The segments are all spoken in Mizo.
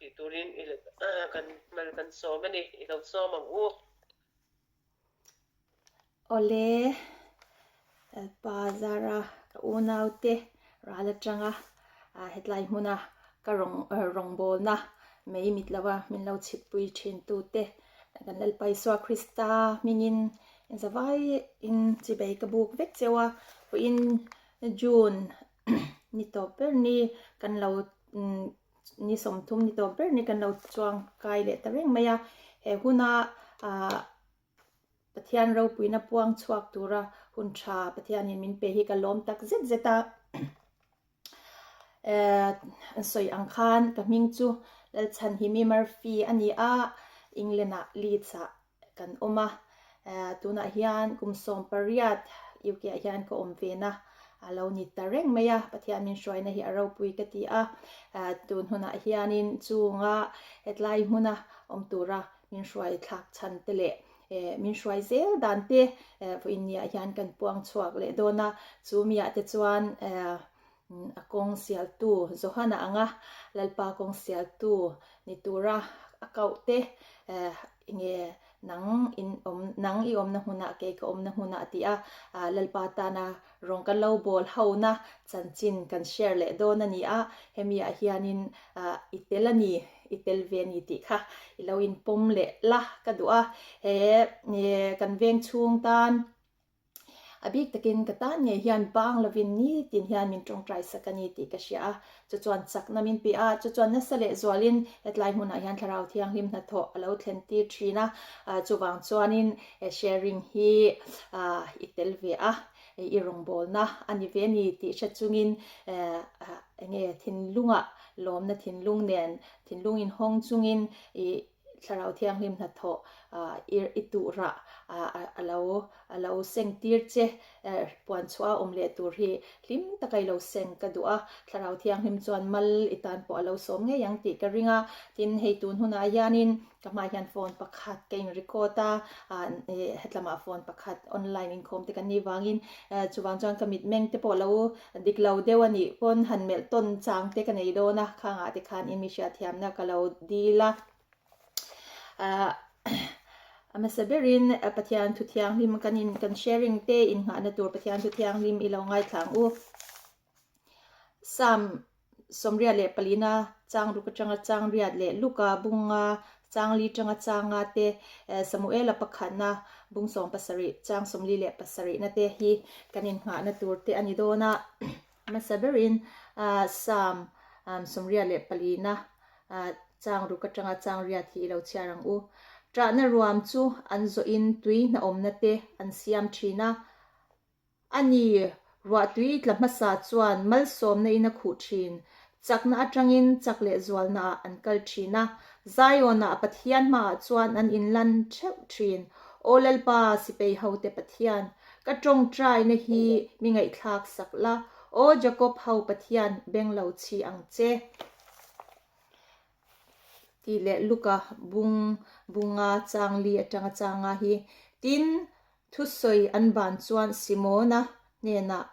Ti turin i kan mal kan sawm a ni, i lo sawm ang u. Awle, Lalpa Zara ka unaute ral atanga hetlai hmuna ka rawng rawngbawlna mei mit lova min lo chhitpui thin tute kan Lalpa Isua Krista hmingin zavaiin chibei ka buk vek cheu a, vawiin June ni tawp ber ni kan lo ni 30 ni tawp ber ni kan lo chuang kai leh ta reng mai a, he huna ah Pathian ropuina puang chhuak tura hun tha Pathianin min pe hi ka lawm tak zet zet a, eh an sawi ang khan ka hming chu Lalchhanhimi Murphy a ni a, England ah Leeds ah kan awm a, tunah hian kum 18 UK ah hian ka awm ve na a lo ni ta reng mai a, Pathian min hruaina hi a ropui ka ti a, tun hunah hianin chunga hetlai hmuna awm tura min hruai thlak chhan te leh min hruai zel dan te vawiin niah hian kan puang chhuak leh dawn a, chu miah te chuan A kawng sialtu Johana anga Lalpa kawng sialtu ni tura a koh te enge nang in awm nang i awmna hmunah kei ka awmna hmunah tih a Lalpa tana rawng kan lo bawl hona chanchin kan share leh dawn a ni a, hemi ah hianin i tel a ni i tel ve a ni tih kha i lo inpawm leh la ka duh a, he kan veng chhung tan A bik takin ka tan ngei hian bang lovin nitin hian min tawngtai sak a ni tih ka hria a, chu chuan chakna min pe a, chu chuan nasa leh zualin hetlai hmunah hian Thlarau Thianghlim hnathawh a lo thlen tir thin a, chuvang chuanin sharing hi i tel ve a, i rawngbawlna a ni ve a ni tih hre chungin enge thinlungah lawmna thinlung nen thinlung inhawng chungin i Thlarau Thianghlim hnathawh i tuh rah a lo a lo seng tir che puan chhuah a awm leh tur hi hlim taka i lo seng ka duh a, Thlarau Thianghlim chuan mal i tan pawh a lo sawm ngei ang tih ka ring a, tin hei tun hunah hianin ka hmaah hian phone pakhat ka in record a, hetlamah phone pakhat online inkhawm te kan nih vangin chuvang chuan ka mitmeng te pawh lo dik lo deuh a nih pawn han melh tawn chang te ka nei dawn a, khangah te khan in mi hriatthiamna ka lo dil a. Ahh a hmasa berin Pathian thu thianghlim kan in kan sharing te innghahna tur Pathian thu thianghlim i lo ngaithla ang u. Psalm 24na chang ruk atanga chang riat leh Luka bunga chang li tanga changa te Samuela pakhatna bung 17 chang 47 na te hi kan innghahna tur te a ni dawn a. Hmasa berin Psalm 24na chang ruk atanga chang riat hi i lo chhiar ang u. Ṭahna ruam chu an zawhin tui hnawmna te an siam ṭhin a. A ni, ruahtui tla hmasa chuan malsawmna in a khuh thin. Chakna atangin chak leh zualna ah an kal thin a, Zion ah Pathian hmaah chuan an inlan theuh thin. Aw Lalpa, sipei hote Pathian, ka tawngtaina hi mi ngaihthlak sak la, Aw Jakob ho Pathian, beng lo chhi ang che. Tih leh Luka bung bunga chang li atanga changa hi. Tin, Thusawi an ban chuan Simona hnenah,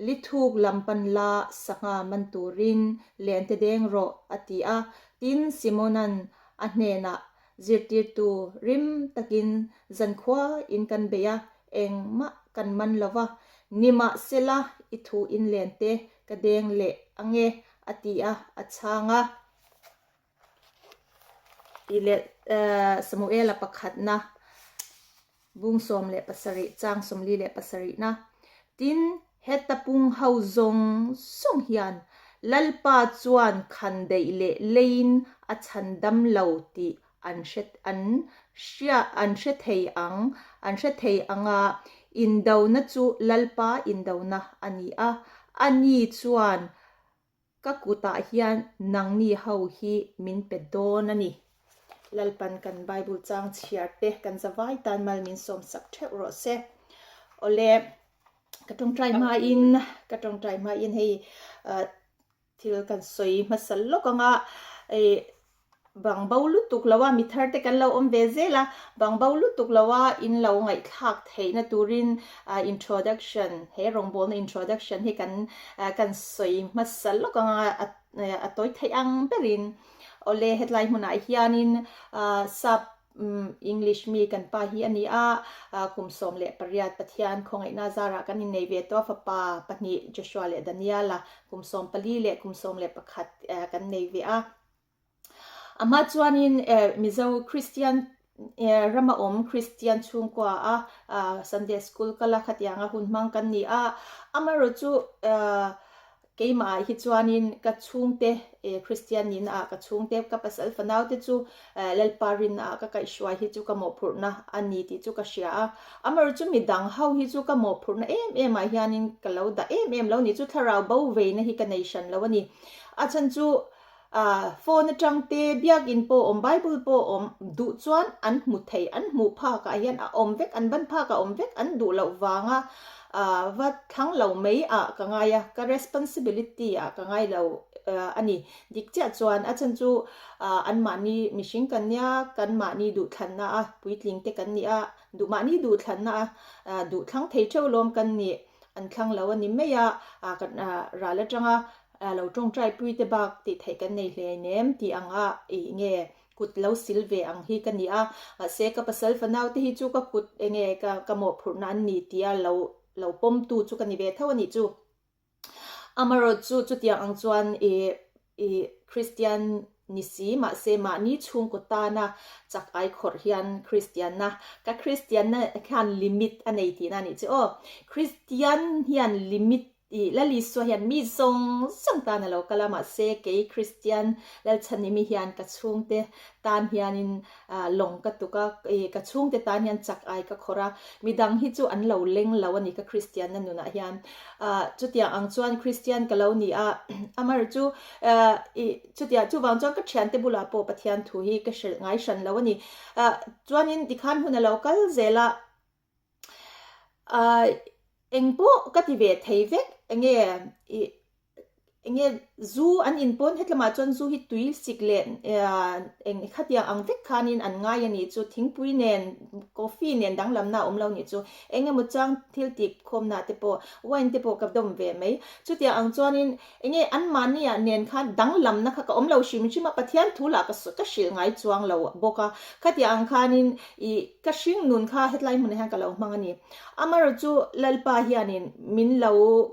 Lithuk lam pan la sangha man turin len te deng rawh, a ti a. Tin, Simona'n a hnenah, Zirtirtu rim takin zankhua in kan bei a, engmah kan man lo va, nimahsela i thu in len te ka deng leh ange, a ti a, a chhang a. Tih leh Samuela pakhatna bung 17 chang 47 na. Tin, heta pung ho zawng zawng hian Lalpa chuan khandaih leh leiin a chhan dam lo tih an hre an hria an hre thei ang an hre thei anga indona chu Lalpa indona a ni a, ani chuan Ka kutah hian nangni ho hi min pe dawn a ni. Lalpan kan Bible chang chhiar te kan zavai tan mal min sawm sak theuh rawh se. Awle, ka tawngtai hmain, ka tawngtai hmain hei thil kan sawi hmasa lawk anga Bang bo lutuk lo a, mi thar te kan lo awm ve zel a, bang bo lutuk lo a in lo ngaihthlak theihna turin introduction, he rawngbawlna introduction hi kan kan sawi hmasa lawk ang a, a tawi theih ang berin. Awle hetlai hmunah hianin sap English mi kan pa hi a ni a, kum 18 Pathian khawngaihna zarah kan innei ve tawh a, fapa pahnih Joshua leh Daniela kum 14 leh kum 11 kan nei ve a. A hma chuanin Mizo Kristian rama awm Kristian chhungkua a Sunday school kal a khatianga hun hmang kan ni a, amaherawhchu keimah ah hi chuanin ka chhungte Kristian nihna ah ka chhungte ka pasal fanau te chu Lalpa rinna ah ka kaihhruai hi chu ka mawhphurhna a ni tih chu ka hria a, amaherawhchu midang ho hi chu ka mawhphurhna em em ah hianin ka lo dah em em lo ni chu thlarau bo veina hi ka nei hran lo a ni. A chhan chu Phone atang te, biakinn pawh awm, Bible pawh awm duh chuan an hmu thei, an hmuh phakah hian a awm vek, an ban phakah a awm vek, an duh loh vanga va thlang lo mai ah ka ngai a, ka responsibility ah ka ngai lo a ni. Dik chiah chuan a chhan chu anmahni mihring kan nia, kan mahni duhthlanna a puitling te kan ni a, duh mahni duhthlanna a duhthlang thei theuh lawm kan nih, an thlang lo a ni mai a, kan ral atanga Lo tawngtai pui te bak tih theih kan nei hleinem tih ang a ih nge kut lo sil ve ang hi ka ni a, mahse ka pasal fanau te hi chu ka kut enge ka ka mawhphurhna an ni tia lo lo pawm tu chu ka ni ve tho a nih chu. Amaherawh chu chutiang ang chuan ih ih Kristian ni si mahse mahni chhungkaw tana chak ai khawrh hian Kristianna ka Kristianna hian limit a nei tihna a nih chu aw. Kristian hian limit I Lalisua hian mi zawng zawng tan a lo kal a, mahse kei Kristian Lalchhanimi hian ka chhungte tan hianin lawng ka tuk a, i ka chhungte tan hian chak ai ka khawrh a, midang hi chu an lo leng lo a ni ka Kristianna nunah hian. Chutiang ang chuan Kristian ka lo ni a, amar chu i chutiang chuvang chuan ka thiante bulah pawh Pathian thu hi ka hrilh ngai hran lo a ni. Chuanin tikhan hun a lo kal zel a. Ahh eng pawh ka ti ve thei vek enge ih enge zu an in pawn hetlamah chuan zu hi tui sik leh eng khatiang ang vek khanin an ngai a nih chu thingpui nen coffee nen danglamna a awm lo nih chu eng emaw chang thil tih khawmna te pawh wine te pawh ka dawm ve mai chutiang ang chuanin Enge anmahni ah nen khan danglamna kha ka awm lo hrim hrim a, Pathian thu lah ka ka hrilh ngai chuang lo bawk a, khatiang ang khanin ih ka hring nun kha hetlai hmunah hian ka lo hmang a ni. Amaherawh chu Lalpa hianin min lo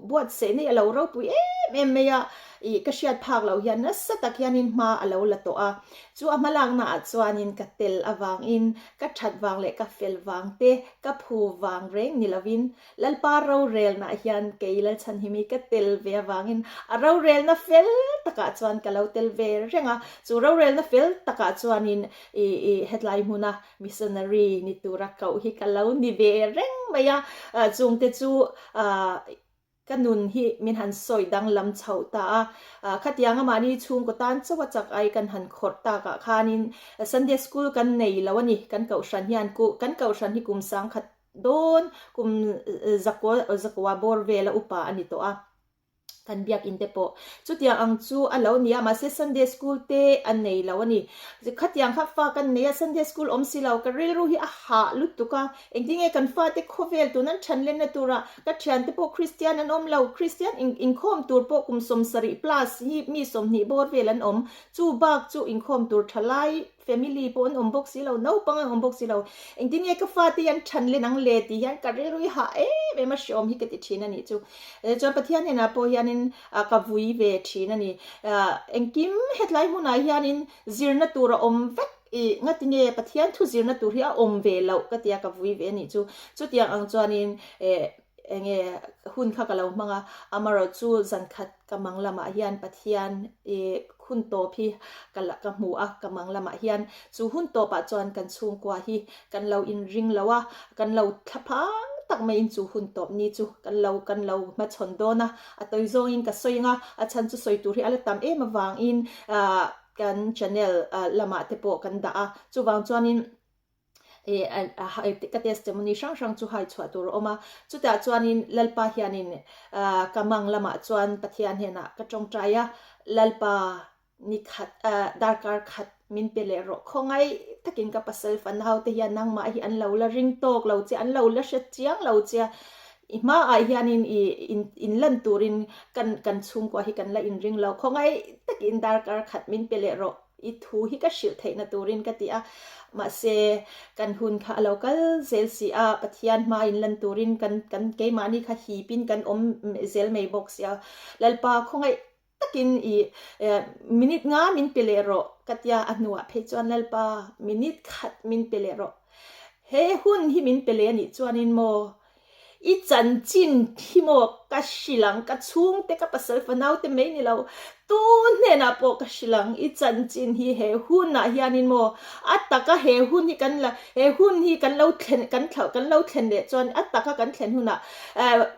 buatsaih na hi a lo ropui em em mai a, ih ka hriat phak loh hian nasa tak hianin hma a lo la tawh a, chu a hmalakna ah chuanin ka tel avangin ka that vang leh ka fel vang te, ka phu vang reng ni lovin Lalpa rorelnaah hian kei Lalchhanhimi ka tel ve avangin a rorelna fel takah chuan ka lo tel ve reng a, chu rorelna fel takah chuanin i i hetlai hmuna missionary ni tura koh hi ka lo ni ve reng mai a, chungte chu ka nun hi min han sawi danglam chhoh ta a, khatianga mahni chhungkaw tan chauh a chak ai kan han khawrh takah khanin Sunday school kan nei lo a ni, kan kohhran hian kan kohhran hi kum 1000 Dawn kum zakua zakua bawr vela upa a ni tawh a, kan biakinn te pawh chutiang ang chu a lo ni a, mahse Sunday school te a nei lo a ni. Khatiang kha fa kan nei a, Sunday school awm si lo, ka rilru hi a hah lutuk a, engtin nge kan fate khawvel tun an than lenna tura ka thiante pawh Kristian an awm lo, Kristian inkhawm tur pawh kum 70 plus hi mi 20 bawr vel an awm, chu bak chu inkhawm tur thalai Family pawh an awm bawk si lo, naupang an awm bawk si lo. Engtin nge ka fate hi an than len ang le tih hian ka rilru hi hah em em a hreawm hi ka ti thin a nih chu. Chuan Pathian hnenah pawh hianin ka vui ve thin a ni. Engkim hetlai hmunah hianin zirna tur a awm vek i ngati nge Pathian thu zirna tur hi a awm ve loh ka tia ka vui ve a nih chu. Chutiang ang chuanin enge hun kha ka lo hmang a, amaherawhchu zankhat Ka mang lamah hian Pathian i hun tawp hi ka la ka hmu a, ka mang lamah hian chu hun tawpah chuan kan chhungkua hi kan lo inring lo a, kan lo thla phang tak maiin chu hun tawp ni chu kan lo kan lo hmachhawn dawn a, a tawi zawngin ka sawi ang a, a chhan chu sawi tur hi a la tam em avangin kan channel lamah te pawh kan dah a, chuvang chuanin. ka testimony hrang hrang chu hai chhuah tur a awm a, chutah chuanin Lalpa hianin ka mang lamah chuan Pathian hnenah ka tawngtai a, Lalpa ni khat darkar khat min pe leh rawh khawngaih takin ka pasal fanau te hian nangmah hi an lo la ring tawk lo che, an lo la hre chiang lo che a, i hmaah hianin i inlan turin kan kan chhungkua hi kan la inring lo, khawngaih takin darkar khat min pe leh rawh. I thu hi ka hrilh theihna turin ka ti a, mahse kan hun kha a lo kal zel si a, Pathian hma in lan turin kan kan keimahni kha hipin kan awm zel mai bawk si a, Lalpa khawngaih takin i minute nga min pe leh rawh ka tia a hnuah phei chuan Lalpa minute khat min pe leh rawh he hun hi min pe leh anih chuanin maw I chanchin hi maw ka hrilh ang, ka chhungte, ka pasal fanaute mai ni lo, tu hnenah pawh ka hrilh ang, i chanchin hi he hunah hianin maw a taka he hun hi kan la, he hun hi kan lo thlen, kan thla, kan lo thlen leh chuan a taka kan thlen hunah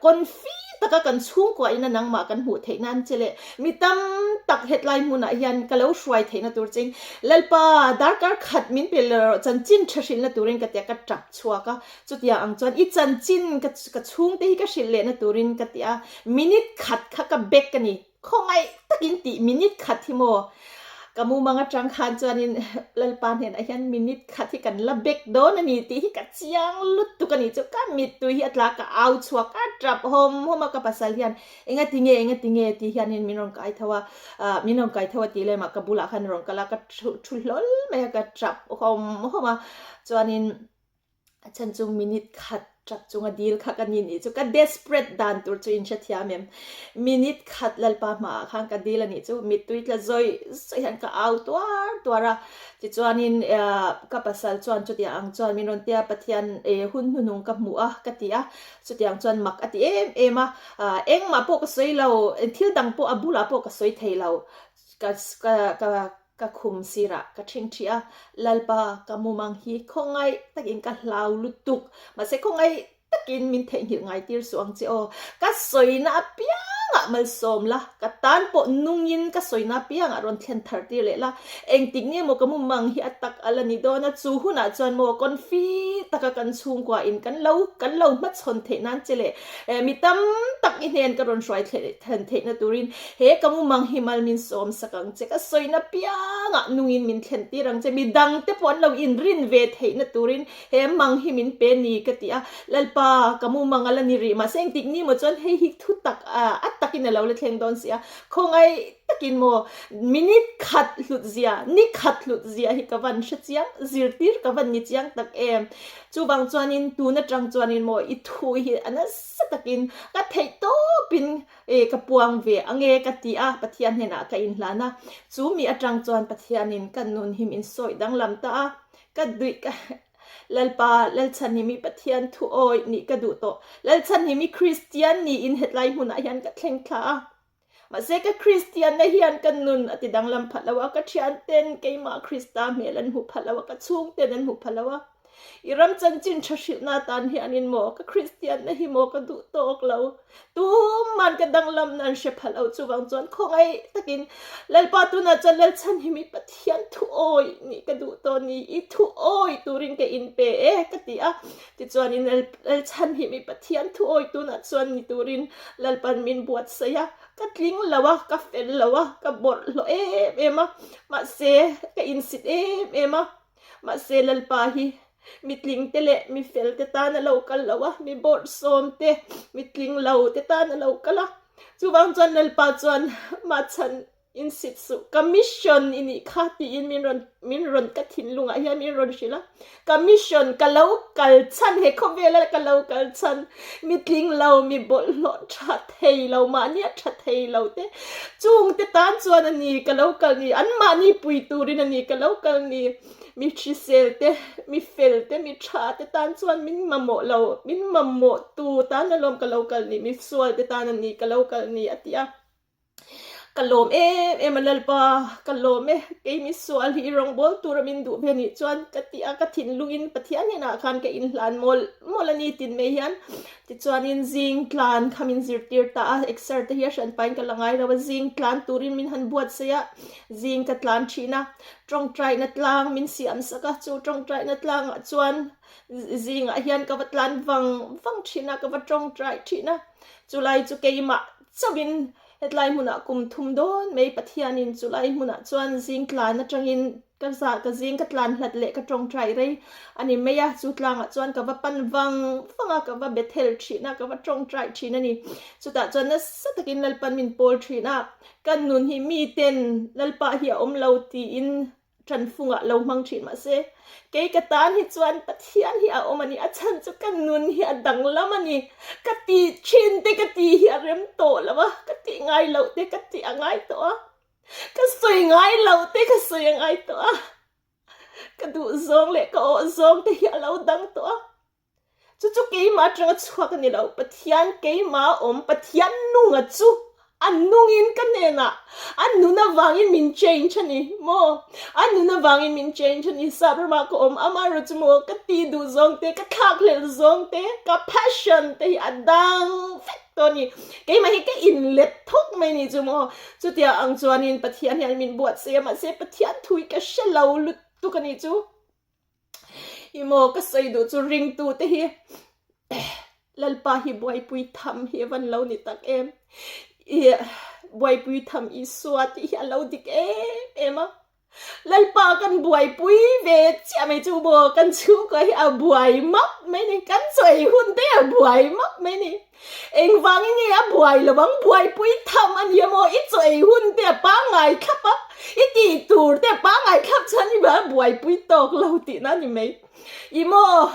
confi taka kan chhungkua ina nangmah kan hmuh theih nan che leh mi tam tak hetlai hmunah hian ka lo hruai theihna tur chein Lalpa darkar khat min pe leh rawh chanchin tha hrilhna turin ka tia ka tap chhuak a. Chutiang ang chuan i chanchin ka ka chhungte hi ka hrilh lehna turin ka ti a, minute khat kha ka bek a ni. Khawngaih takin tih minute khat hi maw? Ka mumang atang khan chuanin Lalpa hnenah hian minute khat hi kan la bek dawn a ni tih hi ka chiang lutuk a ni chu ka mittui hi a tla ka au chhuak a tap hawm hawm a ka pasal hian enga tinge enga tinge tih hianin min rawn kai tho a, ah min rawn kai tho a tih lemah ka bulah khan a rawn kal a ka thu thu hlawl mai a ka tap hawm hawm a chuanin A chhan chu minute khat tap chunga dil kha ka ni nih chu ka desperate dan tur chu in hrethiam em. Minute khat Lalpa hmaah khan ka dil a nih chu mittui tla zawi zawi hian ka au tuar tuar a. Tichuanin ka pasal chuan chutiang ang chuan min rawn tia Pathian hun hnuhnung ka hmu a ka ti a, chutiang chuan mak a ti em em a. Engmah pawh ka sawi lo, thil dang pawh a bulah pawh ka sawi thei lo. Ka ka Ka khum sirah ka ṭhingṭhi a, Lalpa, ka mumang hi khawngaih takin ka hlau lutuk, mahse khawngaih takin min theihnghilh ngai tir suh ang che aw. Ka sawina apiangah malsawm la, ka tan pawh nungin ka sawina apiangah rawn thlen thar tir leh la. Engtik nge maw ka mumang hi a tak a la ni dawn a, chu hunah chuan maw confi taka kan chhungkua in kan lo kan lo hmachhawn theih nan che leh mi tam tak i hnen ka rawn hruai thlen theihna turin He ka mumang hi mal min sawm sak ang che, ka sawina piangah nungin min thlen tir ang che, midang te pawh an lo inrin ve theihna turin he mang hi min pe ni ka ti a, Lalpa ka mumang a la ni rih mahse engtik ni maw chuan hei hi thu tak a takin a lo la thleng dawn si a, khawngaih takin maw minute khat hlut zia, ni khat hlut zia hi ka van hre chiang, zirtir ka van ni chiang tak em, chuvang chuanin tun atang chuanin maw i thu hi a nasa takin ka theih tawpin E, ka puang ve ange ka ti a, Pathian hnenah ka inhlan a. Chu mi atang chuan Pathianin ka nun hi min sawi danglam ta a, ka duih ka Lalpa, Lalchhanhimi Pathian thu awi nih ka duh tawh. Lalchhanhimi Kristian niin hetlai hmunah hian ka thleng thla a. Mahse ka Kristianna hian ka nun a ti danglam phat lo a, ka thianten keimah Krista hmel an hmu phat lo a, ka chhungten an hmu phat lo a. I ram chanchin tha hrilhna atan hianin maw ka Kristianna hi maw ka duh tawk lo. Tuman ka danglamna an hre phalh lo chuvang chuan khawngaih takin Lalpa tunah chuan Lalchhanhimi Pathian thu awi nih ka duh tawh ni, i thu awi turin ka inpe e ka ti a. Tichuanin Lalchhanhimi Pathian thu awi tunah chuan ni turin Lalpan min buatsaih a, ka tling lo a, ka fel lo a, ka bawlhhlawh em em a, mahse ka insit em em a. Mahse Lalpa hi mitling te leh mi fel te tan a lo kal lo a, mi bawrhsawm te, mitling lo te tan a lo kal a. Chuvang chuan Lalpa chuan Machhan insit suh, ka mission i nih kha tiin min rawn min rawn ka thinlungah hian min rawn hrilh a. Ka mission ka lo kal chhan he khawvela ka lo kal chhan mitling lo, mi bawlhhlawh tha thei lo, mahnia tha thei lo te chung te tan chuan a ni ka lo kal ni, anmahni pui turin a ni ka lo kal ni, mi hrisel te, mi fel te, mi tha te tan chuan min mamawh lo, min mamawh tu tan alawm ka lo kal ni, mi sual te tan a ni ka lo kal ni a ti a. Ka lawm em em a Lalpa, ka lawm e, kei mi sual hi i rawngbâwl tura min duh ve nih chuan ka ti a, ka thinlungin Pathian hnenah khan ka inhlan mawlh mawlh a ni tin mai hian. Tichuanin zing tlan kha min zirtir ta a, exer te hi a hran pahin ka la ngai lo a, zing tlan turin min han buatsaih a, zing ka tlan thin a, tawngtaina tlang min siam sak a, chu tawngtaina tlangah chuan zingah hian ka va tlan vang vang thin a, ka va tawngtai thin a, chulai chu keimah chauhin hetlai hmunah kum thum dawn mai Pathianin chulai hmunah chuan zing tlan atangin. Ka zah ka zing ka tlan hlat leh ka tawngtai rei a ni mai a, chu tlangah chuan ka va pan vang vang a, ka va bethel thin a, ka va tawngtai thin a ni. Chutah chuan nasa takin Lalpan min pawl thin a, ka nun hi miten Lalpa hi a awm lo tiin tanfungah lo hmang thin mahse kei ka tan hi chuan Pathian hi a awm a ni, a chhan chu ka nun hi a danglam a ni, ka tih thin te ka tih hi a rem tawh lo a, ka tih ngai loh te ka tih a ngai tawh a. Ka sawi ngai lo te ka sawi a ngai tawh a, ka duh zawng leh ka awh zawng te hi a lo dang tawh a, chu chu keimah atanga chhuak a ni lo, Pathian keimah a awm, Pathian nunga chu a nungin ka hnenah a nun avangin min change a ni maw, a nun avangin min change a ni, sap ramah ka awm amaherawh chu maw ka tih duh zawng te, ka thlakhlelh zawng te, ka passion te hi a dang vek tawh a ni, keimah hi ka inlet thawk mai ni chu maw. Chutia ang chuanin Pathian hian min buatsaih a, mahse Pathian thu hi ka hre lo lutuk a nih chu. I maw ka sawi duh chu ringtu te hi Lalpa hi buaipui tham hi a van lo ni tak em. I buaipui tham Isua tih hi a lo dik em em a. Lalpa kan buaipui ve chiah mai chu maw, kan chhungkua hi a buai map mai ni, kan chawi hun te a buai map mai ni. Engvangin nge a buai lo ang, buaipui tham a nia maw, i chawi hun te a pangngai thlap a, i tih tur te a pangngai thlap chuan i buaipui tawk lo tihna a ni mai. I maw,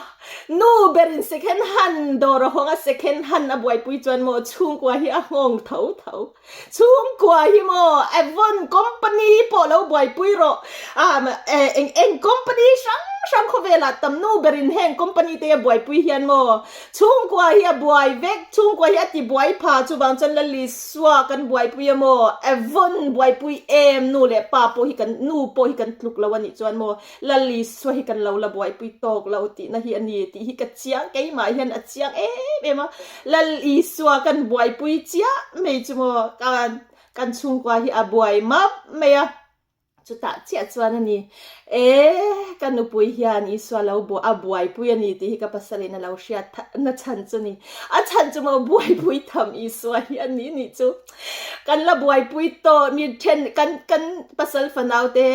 nu berin second hand dawr a hawng a, second hand a buaipui chuan maw chhungkua hi a nghawng tho tho. Chhungkua hi maw Avon company pawh lo buaipui rawh. Ahm eng eng company hrang hrang khawvelah tam nu berin heng company te a buaipui hian maw chhungkua hi a buai vek, chhungkua hi a ti buai pha chuvang chuan Lalisua kan buaipui a maw Avon buaipui em nu leh pa pawh hi kan nu pawh hi kan tluk lo a nih chuan maw Lalisua hi kan lo la buaipui tawk lo tihna hi a ni tih hi ka chiang keimah hian a chiang em em a, Lal Isua kan buaipui chiah mai chu maw kan kan chhungkua hi a buai map mai a, chutah chiah chuan a ni e ka nupui hian Isua lo bu a buaipui a ni tih hi ka pasalin a lo hriat na chhan chu ni, a chhan chu maw buaipui tham Isua hi a ni nih chu kan la buaipui tawh mi then kan kan pasal fanau te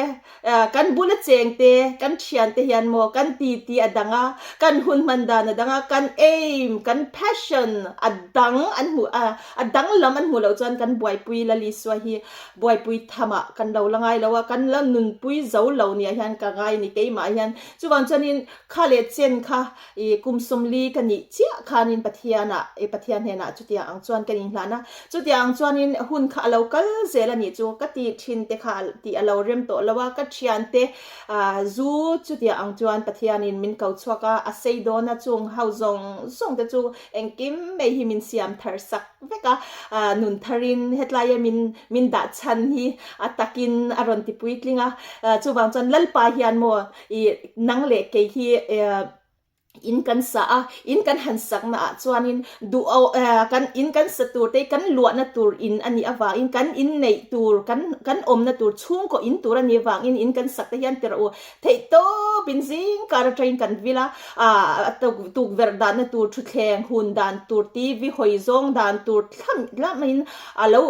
Kan bula cheng te, kan thian te hian maw kan ti ti a dang a, kan hun hman dan a dang a, kan aim, kan passion a dang an hmuh a, a dang lam an hmuh loh chuan kan buaipui Lalisua hi buaipui thamah kan lo la ngai lo a, kan la nunpui zo lo nia hian ka ngai ni keimah hian. Chuvang chuanin kha leh chen kha I kum sawmli ka nih chiah khanin Pathianah, i Pathian hnenah chutiang ang chuan ka inhlan a. Chutiang ang chuanin hun kha a lo kal zel a nih chu ka tih thin te kha tih a lo rem tawh lo a, ka thiante zu chutiang ang chuan Pathianin min ko chhuak a, a sei dawn a, chung ho zawng zawng te chu engkim mai hi min siam thar sak vek a, nun tharin hetlaia min min dah chhan hi a takin a rawn ti puitling a. Chuvang chuan Lalpa hian maw I nang leh kei hi in kan sa a, in kan han sakna ah chuanin duh kan in kan sa tur te kan luahna tur in a nih avangin kan in neih tur kan kan awmna tur chhungkaw in tur a nih avangin in kan sak te hian tirh u theih tawp in zing kar atangin kan vil a, ah tukverh dahna tur thutthleng hun dan tur TV hawi zawng dan tur thlam thlamain a lo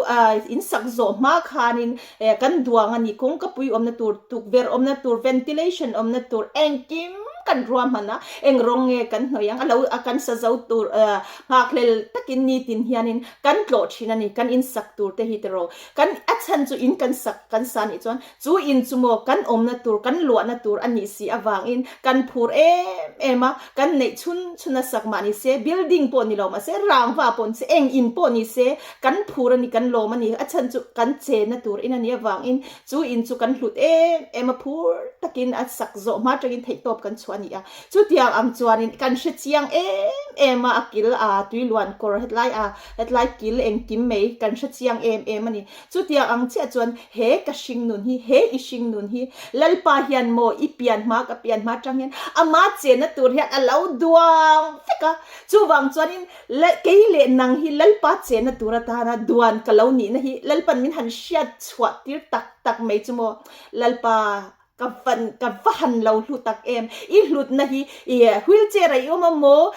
in sak zawh hma khanin Eh, kan duang a ni, kawngkapui awmna tur, tukverh awmna tur, ventilation awmna tur, engkim kan ruahman a, eng rawng nge kan hnawih ang, a lo a kan sa zo tur, eh, nghakhlel takin nitin hianin kan tlawh thin a ni, kan in sak tur te hi tiraw, kan a chhan chu in kan sak kan sa nih chuan chu in chu maw kan awmna tur, kan luahna tur a nih si avangin kan phur em em a, kan neih chhun chhun a sak mah ni se, building pawh ni lo mahse, rangva pawh ni se, eng in pawh ni se, Kan phur a ni, kan lawm a ni. A chhan chu kan chenna tur in a nih avangin chu in chu kan hlut em em a, phur takin a sak zawh hma atangin theihtawp kan chhuah a ni a. Chutiang ang chuanin kan hre chiang em em a, a kil a tui luan kawr hetlai a hetlai kil engkim mai kan hre chiang em em a ni. Chutiang ang chiah chuan he ka hringnun hi, he i hringnun hi Lalpa hian maw i pian hma ka pian hma atang hian ama chenna tur hian a lo duang vek a. Chuvang chuanin Kei leh nang hi Lalpa chenna tur atana duan ka lo nihna hi Lalpan min han hriat chhuah tir tak tak mai chu maw? Lalpa, Ka van ka va han lo hlu tak em. I hlutna hi i wheelchair ah i awm a maw,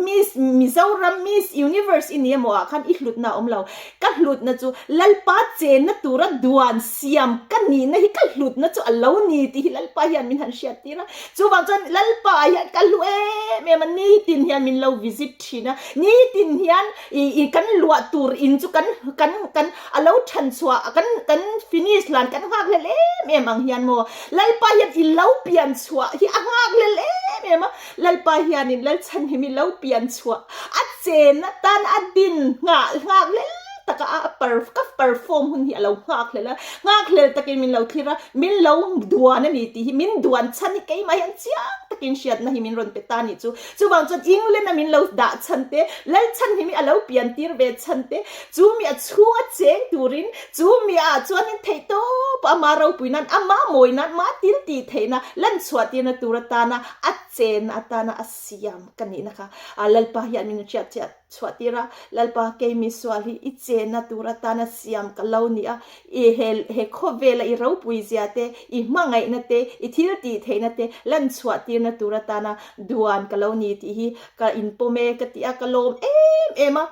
Miss Mizoram Miss Universe i ni emaw ah khan i hlutna a awm lo. Ka hlutna chu Lalpa chenna tura duan siam ka nihna hi ka hlutna chu a lo ni tih hi Lalpa hian min han hriat tir a. Chuvang chuan Lalpa ah hian ka hlu em em a, nitin hian min lo visit thin a, nitin hian i i kan luah tur in chu kan kan kan a lo than chhuah kan kan finish hlan kan nghak hlel em em ang hian maw Lalpa hian i lo pian chhuah hi a nghak hlel em em a Lalpa hianin Lalchhanhim i lo pian chhuah a chen atan a din nghah nghak hlel taka a per ka perform hun hi a lo nghak hlel a nghak hlel takin min lo thlir a min lo duan a ni tih hi min duan chhan hi keimah hian chiang takin hriatna hi min rawn pe ta a nih chu Chuvang chuan England a min lo dah chhan te, Lalchhan hi mi a lo pian tir ve chhan te, chu mi a chhung a cheng turin, chu mi ah chuanin theihtawp ama ropui nan, ama mawi nan, ma til tih theihna, lan chhuah tirna tur atana a chenna atana a siam ka nihna kha Lalpa hian min hriat chiah chhuah tir a, Lalpa kei mi sual hi i chenna tur atana siam ka lo ni a, I he he khawvela i ropui zia te, i hmangaihna te, i thil tih theihna te lan chhuah tirna tur atana duan ka lo ni tih hi ka inpawm e ka ti a, ka lawm em em a.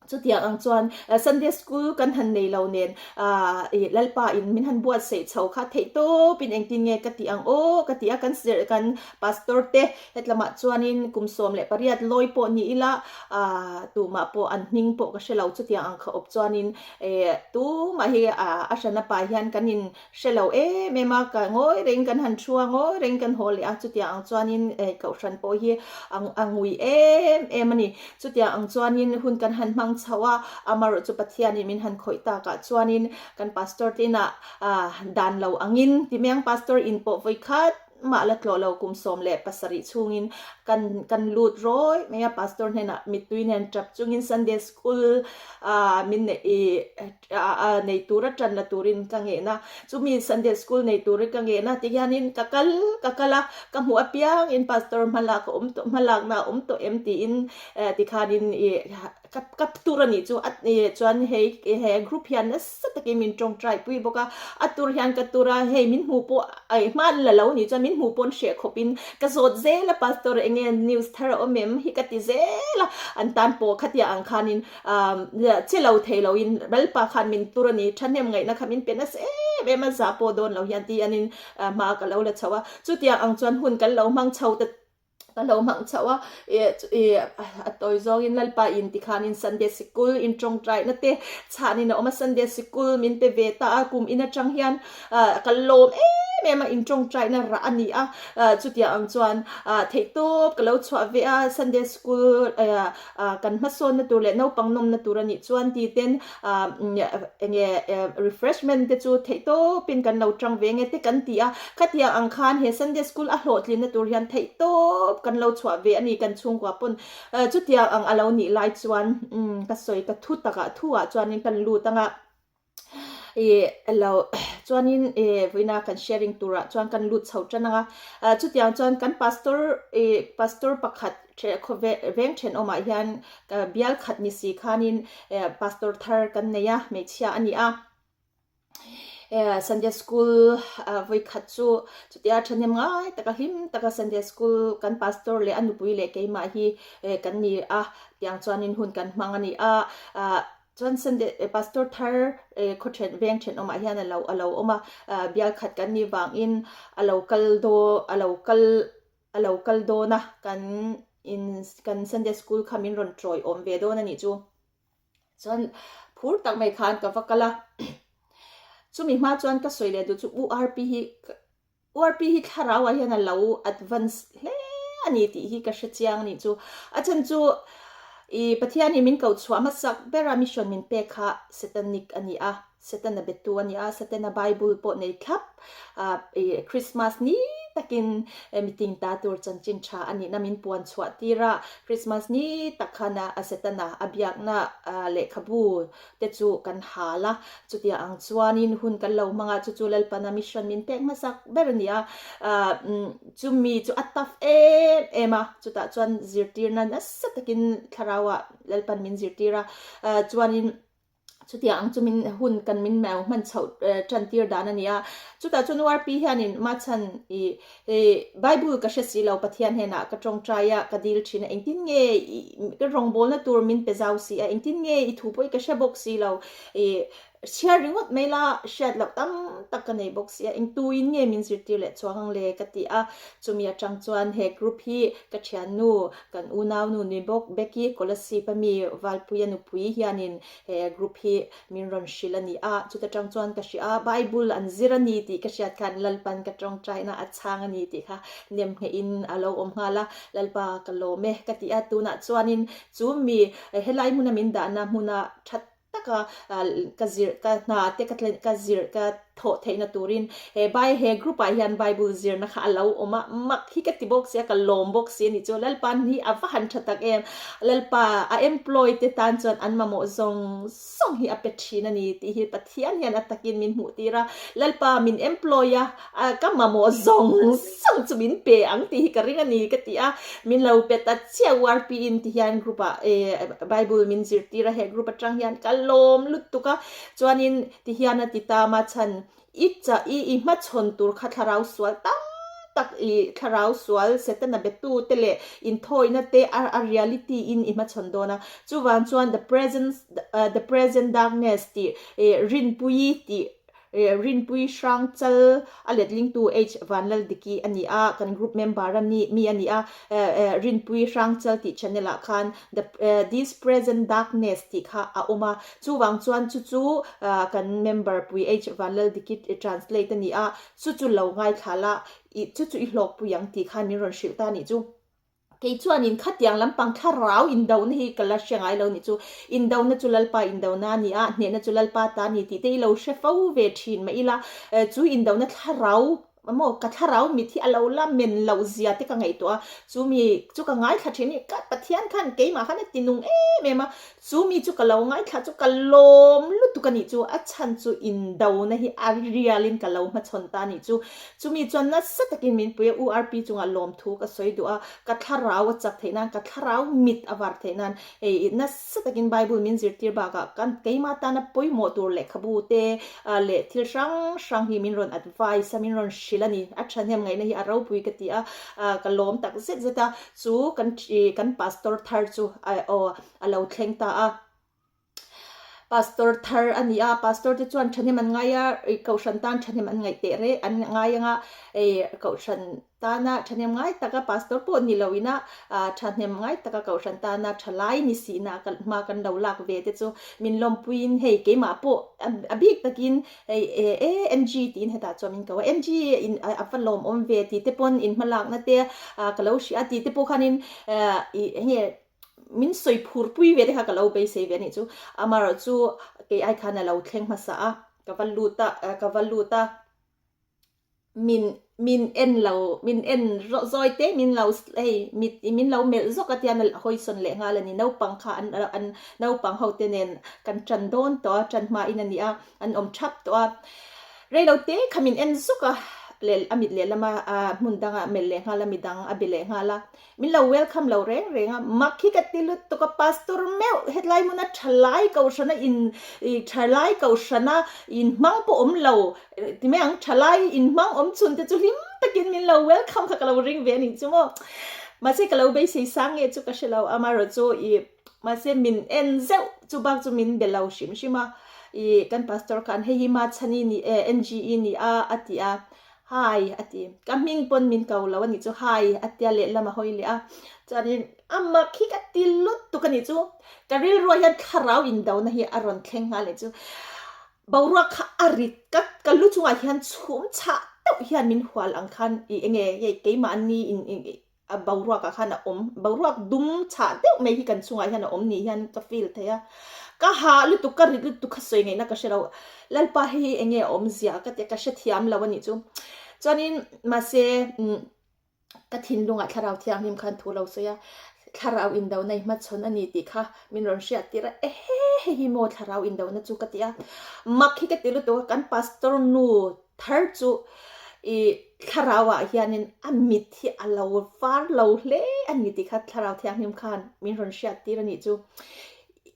Chutiang ang chuan Sunday School kan han nei lo nen i Lalpa in min han buatsaih chho kha theih tawpin engtin nge ka tih ang aw ka ti a, kan zir kan Pastor te hetlamah chuanin kum 18 lawi pawh ni ila tumah pawh an hming pawh ka hre lo chutiang ang kha awp chuanin E, tumah hi a hran a pa hian kan in hre lo em em a, ka ngawi reng kan han thu a, ngawi reng kan haw leh a, chutiang ang chuanin e kohhran pawh hi a ngui em em a ni. Chutiang ang chuanin hun kan han hmang chho a, amaherawhchu chu Pathianin min han khawih takah chuanin kan pastor te inah dan lo angin ti mai ang pastor in pawh vawikhat mah la tlawh lo kum 17 chhungin kan kan lut rawi mai a pastor hnenah mittui nen tap chungin Sunday school ah min neih ih ah nei tura tan la turin ka ngehna chumi Sunday school nei turin ka ngehna ti hianin ka kal ka kal a ka hmuh apiangin pastor hmalak a awm tawh hmalakna a awm tawh em tiin eh tikhanin ih Ka ka tur a nih chu a chuan hei he group hian nasa takin min tawngtai pui bawk a, a tur hian ka tur a, hei min hmuh pawh ai hma an la lo nih chuan min hmuh pawn hreh khawp in ka zawt zel a pastor eng nge news thar a awm em hi ka ti zel a, an tan pawh khatia ang khanin che lo thei lo in Lalpa khan min tur a ni thahnem ngaihna kha min pe nasa em em a zah pawh dawn lo hian ti anin hma ka lo la chho a, chutiang ang chuan hun kan lo hmang chho ta. Ka lo hmang chauh a, ih a tawi zawngin Lalpa in tikhanin Sunday sikul in tawngtaina te chhanin a awm a, Sunday sikul min pe ve ta a, kum in atang hian ka lawm em em a, in tawngtaina rah a ni a, chutiang ang chuan theihtawp ka lo chhuah ve a, Sunday sikul kan hmasawnna tur leh naupang nawmna tur a nih chuan ti ten enge refreshment te chu theihtawpin kan lo tang ve nge te kan ti a, khatiang ang khan he Sunday school a hlawhtlinna tur hian theihtawp kan lo chhuah ve a ni kan chhungkua pawn chutiang ang a lo nih lai chuan ka sawi ka thu takah thu ah chuanin kan lut anga ih lo chuanin ih vawiina kan sharing turah chuan kan lut chho tan anga chutiang chuan kan pastor ih pastor pakhat Khawvel veng thenawmah hian bial khat ni si khanin pastor thar kan nei a, hmeichhia a ni a. Sunday school vawi khat chu chutia thahnem ngai taka hlim taka Sunday school kan pastor leh a nupui leh keimah hi kan ni a, tiang chuanin hun kan hmang a ni a. Chuan Sunday pastor thar khaw then veng thenawmah hian a lo a lo awm a, bial khat kan nih vangin a lo kal daw a lo kal A lo kal dawn a, kan in kan Sunday school kha min rawn tawi awm ve dawn a nih chu. Chuan phur tak mai khan ka va kal a, chumi hma chuan ka sawi leh duh chu URP hi URP hi thlarau ah hian a lo advance hle a ni tih hi ka hre chiang a nih chu. A chhan chu i Pathian hi min ko chhuah hmasak ber a mission min pek kha Satanic a ni a. Setana betu a ni a, Setana Bible pawh nei thlap a, ih Christmas ni takin meeting ta tur chanchin tha a nihna min puan chhuah tir a, Christmas ni tak khan a Setana a biakna lehkhabu te chu kan hal a, chutia ang chuanin hun kan lo hmang a, chu chu Lalpana mission min pek hmasak ber a ni a, chumi chu a tough em em a, chutah chuan zirtirna nasa takin thlarauah Lalpan min zirtir a, chuanin. Chutiang ang chu min hun kan min mau hman chhoh tan tir dan a ni a. Chutah chuan URP hianin machhan i Bible ka hre si lo Pathian hnenah ka tawngtai a, ka dil thin a, engtin nge i ka rawngbawlna tur min pe zau si a, engtin nge i thu pawh i ka hre bawk si lo i chhiar ringawt mai la hriat loh tam tak ka nei bawk si a, engtuin nge min zirtir leh chuang ang le ka ti a. Chumi atang chuan he group hi ka thiannu kan unaunu ni bawk Becky Kolasib a mi Valpuia nupui hianin He group hi min rawn hrilh a ni a, chuta tang chuan ka hria a, Bible an zir a ni tih ka hriat khan Lalpan ka tawngtaina a chhang a ni tih kha nem nghehin a lo awm nghal a, Lalpa ka lawm e ka ti a, tunah chuanin chu mi helai hmuna min dahna hmuna that taka ka zir ka hna te ka ka zir ka thawh theihna turin he bai he group ah hian Bible zirna kha a lo awm a, mak hi ka ti bawk si a, ka lawm bawk si a ni chu, Lalpa hi a va han tha tak em, Lalpa a employ te tan chuan an mamawh zawng zawng hi a pe thin a ni tih hi Pathian hian a takin min hmuh tir a, Lalpa min employ a, ka mamawh zawng zawng chu min pe ang tih hi ka ring a ni ka ti a, min lo pe ta chiah URP in ti hian group ah Bible min zirtir a, he group atang hian ka lawm lutuk a, chuanin Ti hian a ti ta ma chhan, I cha i i hmachhawn tur kha thlarau sual tam tak i thlarau sual Setana betu te leh inthawina te a a reality in i hmachhawn dawn a. Chuvang chuan the present the present darkness tih rinpui tih rinpui hrang chal a letlingtu H Vanlaldiki a ni a, kan group member a ni mi a ni a, rinpui hrang chal tih channel ah khan the this present darkness tih kha a awm a. Chuvang chuan chu chu kan member pui H Vanlaldiki translate a ni a, chu chu lo ngaithla la, i chu chu i hlawkpui ang tih khan min rawn hrilh ta a nih chu. Kei chuanin khatiang lampang thlarau indona hi ka la hre ngai lo nih chu. Indona chu Lalpa indona a ni a, hnehna chu Lalpa ta a ni tih te i lo hre fo ve thin mah ila, chu indona thlarau Maw, ka thlarau mit hi a lo la men loh zia te ka ngaihtuah a, chu mi chu ka ngaithla thin i, ka Pathian khan keimah khan a ti nung em em a, chu mi chu ka lo ngaithla chu ka lawm lutuk a nih chu, a chhan chu indona hi a rial in ka lo hmachhawn ta a nih chu, chu mi chuan nasa takin min pui a, URP chungah lawmthu ka sawi duh a, ka thlarau a chak theih nan, ka thlarau mit a var theih nan, hei nasa Nasa takin Bible min zirtir bakah kan keimah tana pawimawh tur lehkhabu te leh thil hrang hrang hi min rawn advice a, min rawn hrilh a ni. A thahnem ngaihna hi a ropui ka ti a, ka lawm tak zet zet a. Chu kan kan pastor thar chu aw a lo thleng ta a. Pastor thar a ni a, pastor te chuan thahnem an ngai a, kohhran tan thahnem an ngaih teh reng an ngai ang a, kohhran Tana thahnem ngai taka pastor pawh ni lo ina thahnem ngai taka kohhran tana thalai ni sihna kan hma kan lo lak ve te chu min lawmpuiin hei keimah pawh a bik takin hei e NG tiin hetah chuan min ko a NG in a va lawmawm ve tih te pawn in hmalakna te ka lo hria tih te pawh khanin ih enge min sawi phur pui ve te kha ka lo beisei ve a nih chu amaherawhchu kei ai khan a lo thleng hmasa a ka va lut a ka va lut a. Min min en lo min en rawh zawi te min lo hei mit min lo melh zawk a tian a hawisawn leh nghal a ni naupang kha an an naupang ho te nen kan tan dawn tawh a tan hma in a ni a an awm thap tawh a reilo te kha min en zawk a leh a mit lehlam a hmun danga melh leh nghal a midang a be leh nghal a Min lo welcome lo reng reng a, mak hi ka ti lutuk a, pastor meuh hetlai hmuna thalai kohhrana in thalai kohhrana in hmang pawh awm lo ti mai ang, thalai in hmang awm chhun te chu hlim takin min lo welcome kha ka lo ring ve a nih chu maw. Mahse ka lo beisei sang nge chu ka hre lo, amaherawhchu ih mahse min en zeuh chu bak chu min be lo hrim hrim a, ih kan pastor khan hei hi Machhani ni e NGE ni a a ti a, Hi a ti. Ka hming pawn min ko lo a nih chu Hi a tia lehlam a hawi leh a. Chuanin a mak hi ka ti lutuk a nih chu. Ka rilruah hian thlarau indona hi a rawn thleng nghal nih chu. Boruak kha a rit ka ka lu chungah hian chhum chhah deuh hian min hual ang khan i enge hei keimahni in A boruakah khan a awm, boruak dum chhah deuh mai hi kan chungah hian a awm ni hian ka feel thei a. Ka hah lutuk, ka rit lutuk kha sawi ngaihna ka hre lo. Lalpa hei hi enge a awmzia ka tia ka hrethiam lo a nih chu. Chuanin mahse ka thinlungah thlarau thianghlim khan thu lo sawi a, thlarau indona i hmachhawn a ni tih kha min rawn hriat tir a, ehe hei hi maw thlarau indona chu ka ti a. Mak hi ka ti lutuk a, kan pastor nu Thar chu i thlarau ah hianin a mit hi a lo var lo hle a ni tih kha thlarau thianghlim khan min rawn hriat tir a nih chu.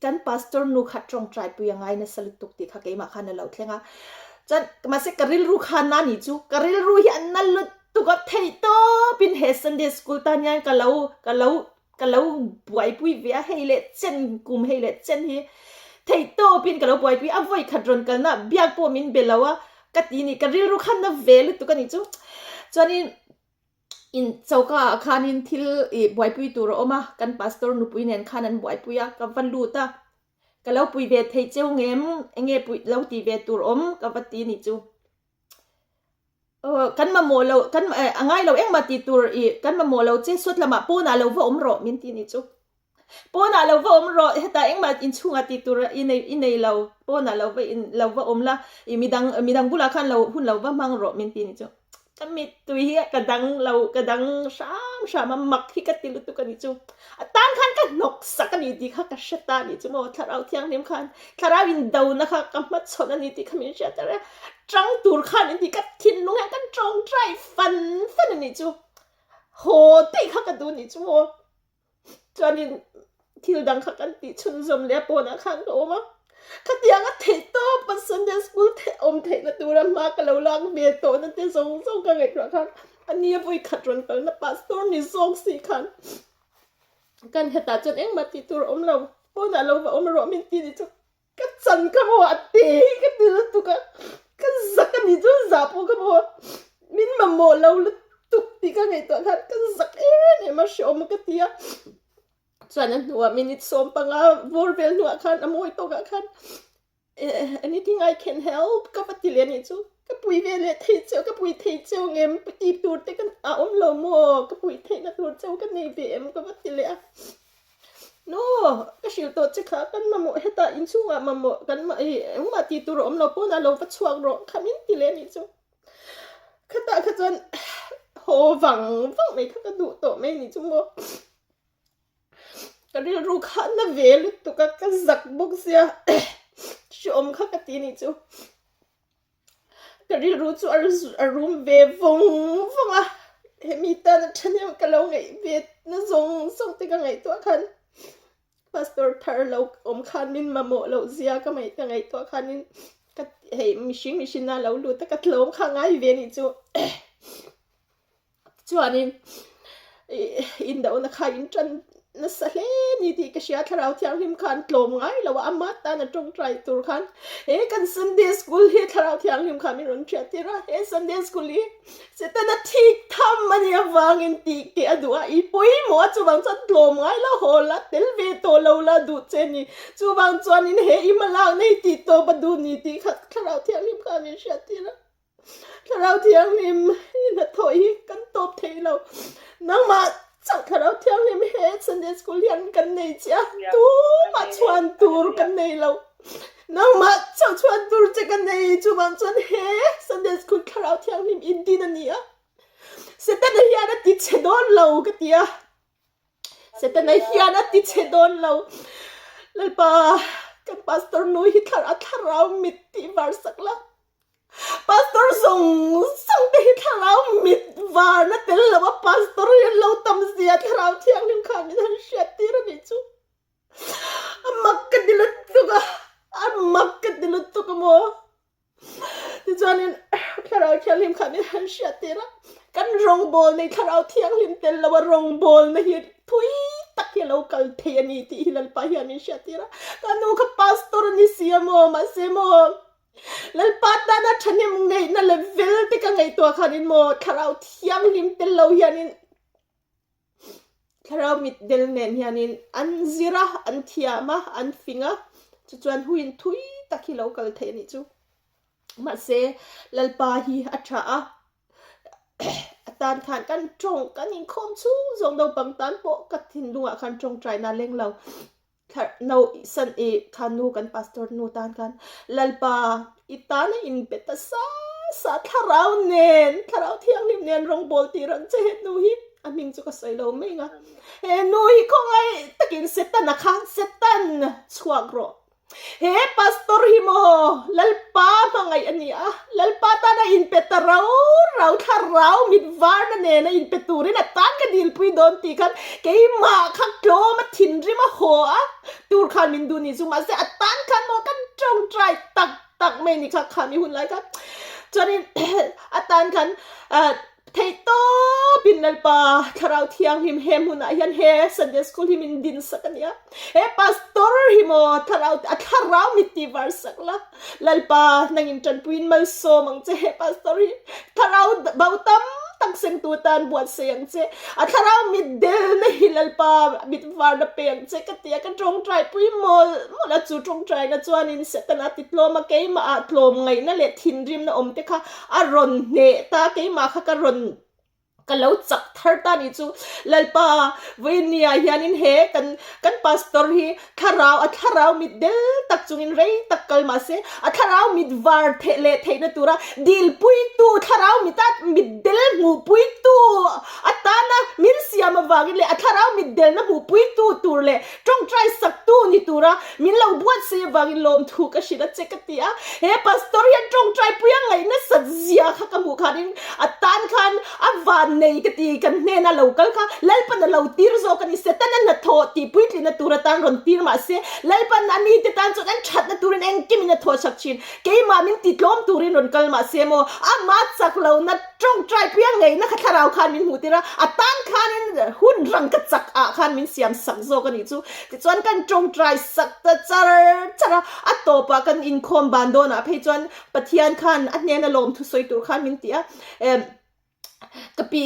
kan pastor nu kha tawngtai pui a ngai nasa lutuk tih kha keimah khan a lo thleng a. Chuan mahse ka rilru kha na ni chu ka rilru hi a na lutuk a theih tawpin he Sunday school tan hian ka lo ka lo ka lo buaipui ve a hei leh chen kum hei leh chen hi theih tawpin ka lo buaipui a vawi khat rawn kalna biak pawh min be lo a ka ti ni ka rilru kha na ve lutuk a nih chu chuanin in choka ah khanin thil ih buaipui tur a awm a kan pastor nupui nen khan an buaipui a ka va lut a ka lo pui ve thei cheu ngem enge pui lo ti ve tur awm ka va ti ni chu. Kan mamawh lo kan a ngai lo engmah tih tur ih kan mamawh lo che sawt lamah pawnah lo va awm rawh min ti nih chu. Pawnah lo va awm rawh hetah engmah inchhungah tih tur i nei i nei lo pawnah lo va in lo va awm la ih midang midang bulah khan lo hun lo va hmang rawh min ti nih chu. Ka mittui hi ka dang lo ka dang hram hram a mak hi ka ti lutuk a nih chu. A tan khan ka hnawk sak a ni tih kha ka hre ta a nih chu maw thlarau thianghlim khan thlarau indona kha ka hmachhawn a ni tih kha min hriat a Tang tur khan in ti ka thinlung hian kan tawngtai fan fan a nih chu. Haw tih kha ka duh nih chu maw. Chuanin thil dang kha kan tih chhunzawm leh a pawnah khan ka awm a. Khatiang a theih tawp a Sunday school theih awm theihna tura hma ka lo lak ve tawhna te zawng zawng ka ngaihtuah khan a nia vawi khat rawn kalna pastor ni zawk si khan kan hetah chuan engmah tih tur a awm lo. Pawnah lo va awm rawh min ti nih chu. Ka chan kha maw a te hi ka ti lutuk a, ka zak a ni chu zah pawh kha maw min mamawh lo lutuk tih ka ngaihtuah khan ka zak em em a hreawm ka ti a, chuan a hnuah minute 15 vawr vel hnuah khan a mawi tawkah khan anything I can help ka va ti leh a nih chu, ka pui ve leh thei cheu ka pui thei cheu ngem tih tur te ka a awm lo maw ka pui theihna tur cheu ka nei ve em ka va ti leh a. No, ka hrilh tawh che kha, kan mamawh hetah inchhungah mamawh kan ih engmah tih tur a awm lo pawnah lo va chhuak rawh kha min ti leh a nih chu. Khatah kha chuan haw vang vang mai kha ka duh tawh mai a nih chu maw. Ka rilru kha na ve lutuk a, ka zak bawk sia hreawm kha ka ti a nih chu. Ka rilru chu a rum ve vawng vawng a, hemi tana thahnem ka lo ngaih ve na zawng zawng te ka ngaihtuah khan Pastor thar lo awm khan min mamawh loh zia ka ka ngaihtuah khanin ka hei mihring mihrinna lo lut a ka tlawm kha ngai ve anih chu. Chuanin indohna kha in tan nasa hle ni tih ka hria thlarau thianghlim khan tlawm ngai lo a ama tan a tawngtai tur khan he kan Sunday school hi thlarau thianghlim khan min rawn hriat tir a he Sunday school hi Setana thik tham a nih avangin tih keh a duh a i pawimawh a chuvang chuan tlawm ngai lo haw la tel ve tawh lo la duh che ni chuvang chuanin he i hmalakna hi tih tawp a duh ni tih kha thlarau thianghlim khan min hriat tir a. Thlarau Thianghlim i hnathawh hi kan tawp thei lo. Nangmah chauh Thlarau Thianghlim he Sunday School hian kan nei che a, tumah chhuan tur kan nei lo. Nangmah chauh chhuan tur che ka nei, chuvang chuan he Sunday School Thlarau Thianghlim i din a ni a. Setana hian a ti chhe dawn lo ka ti a. Setana hian a ti chhe dawn lo. Lalpa, kan pastor nu hi thlarau thlarau mit tih var sak la. Pastor zawng zawng te hi thlarau mit varna tel lo a pastor hi an lo tam zia thlarau thianghlim khan min han hriat tir a nih chu. A mak ka ti lutuk a, a mak ka ti lutuk a maw. Tichuanin thlarau thianghlim khan min han hriat tir a, kan rawngbawl nei thlarau thianghlim tel lo a rawngbawl na hi thui tak hi a lo kal thei a ni tih hi Lalpa hian min hriat tir a. Ka nu kha pastor a ni si a maw, mahse maw Lalpa tana thahnem ngaihna leh vel te ka ngaihtuah khanin maw thlarau thianghlim tel lo hianin thlarau mitdel nen hianin an zir a, an thiam a, an fing a, chu chuan huin thui tak hi lo kal theih a nih chu. Mahse Lalpa hi a tha a, a tan khan kan tawng kan inkhawm chhung zawng naupang tan pawh ka thinlungah khan tawngtaina a leng lo. Thlarh no san i kha nu kan pastor nu tan khan Lalpa i tan a in pe ta sa sa thlarau nen thlarau thianghlim nen rawngbawl tir ang che he nu hi a hming chu ka sawi lo mai ang a he nu hi khawngaih takin Setana kha Setan chhuak rawh. He pastor hi maw Lalpa hmangaih a ni a, Lalpa tana inpe ta rau rau thlarau mit varna nena inpe turin a tan ka dilpui dawn tih khan keimah kha tlawm a thinrim a haw a tur khan min duh ni chu mahse a tan khan maw kan tawngtai tak tak mai ni kha khami hun lai kha chuanin a tan khan ah Theih tawpin Lalpa Thlarau Thianghlim he hmunah hian he Sunday School hi min din sak a nia. He Pastor hi maw Thlarau a Thlarau mit ti var sak la. Lalpa nangin tanpuiin malsawm ang che he Pastor hi. Thlarau bo tam tak sengtu tan buatsaih ang che. A Thlarau mit delna hi Lalpa mit varna pe ang che ka ti a, ka tawngtai pui mawlh mawlh a chu tawngtaina chuanin Setana ti tlawm a keimah ah tlawm ngaihna leh thinrimna awm te kha A rawn hneh ta, keimah kha ka rawn ka lo chak thar ta nih chu. Lalpa, vawinia hianin he kan kan pastor hi thlarau a thlarau mit del tak chungin rei tak kal mah se, a thlarau mit var theh leh theihna tura dilpuitu thlarau mita mit del hmuhpuitu atana min siam avangin leh a thlarau mit delna hmuhpuitu tur leh Tawngtai saktu ni tura min lo buatsaih avangin lawmthu ka hrilh a che ka ti a. He pastor hian tawngtai pui a ngaih nasat zia kha ka hmuh khanin a tan khan a van nei ka ti, kan hnena lo kal kha Lalpan a lo tir zawk a ni. Setana hnathawh tih puitlina tur atan rawn tir mah se Lalpan a mite tan chuan an thatna turin engkimin a thawhchak thin. Keimah min ti tlawm turin rawn kal mah se maw amah chak lohna Tawngtai pui a ngeihna kha thlarau khan min hmuh tir a, a tan khanin hun rang ka chak ah khan min siam sak zawk a nih chu. Tichuan kan tawngtai sak ta char char a, a tawpah kan inkhawm ban dawnah phei chuan Pathian khan a hnena lawmthu sawi tur khan min ti a, eh ka pi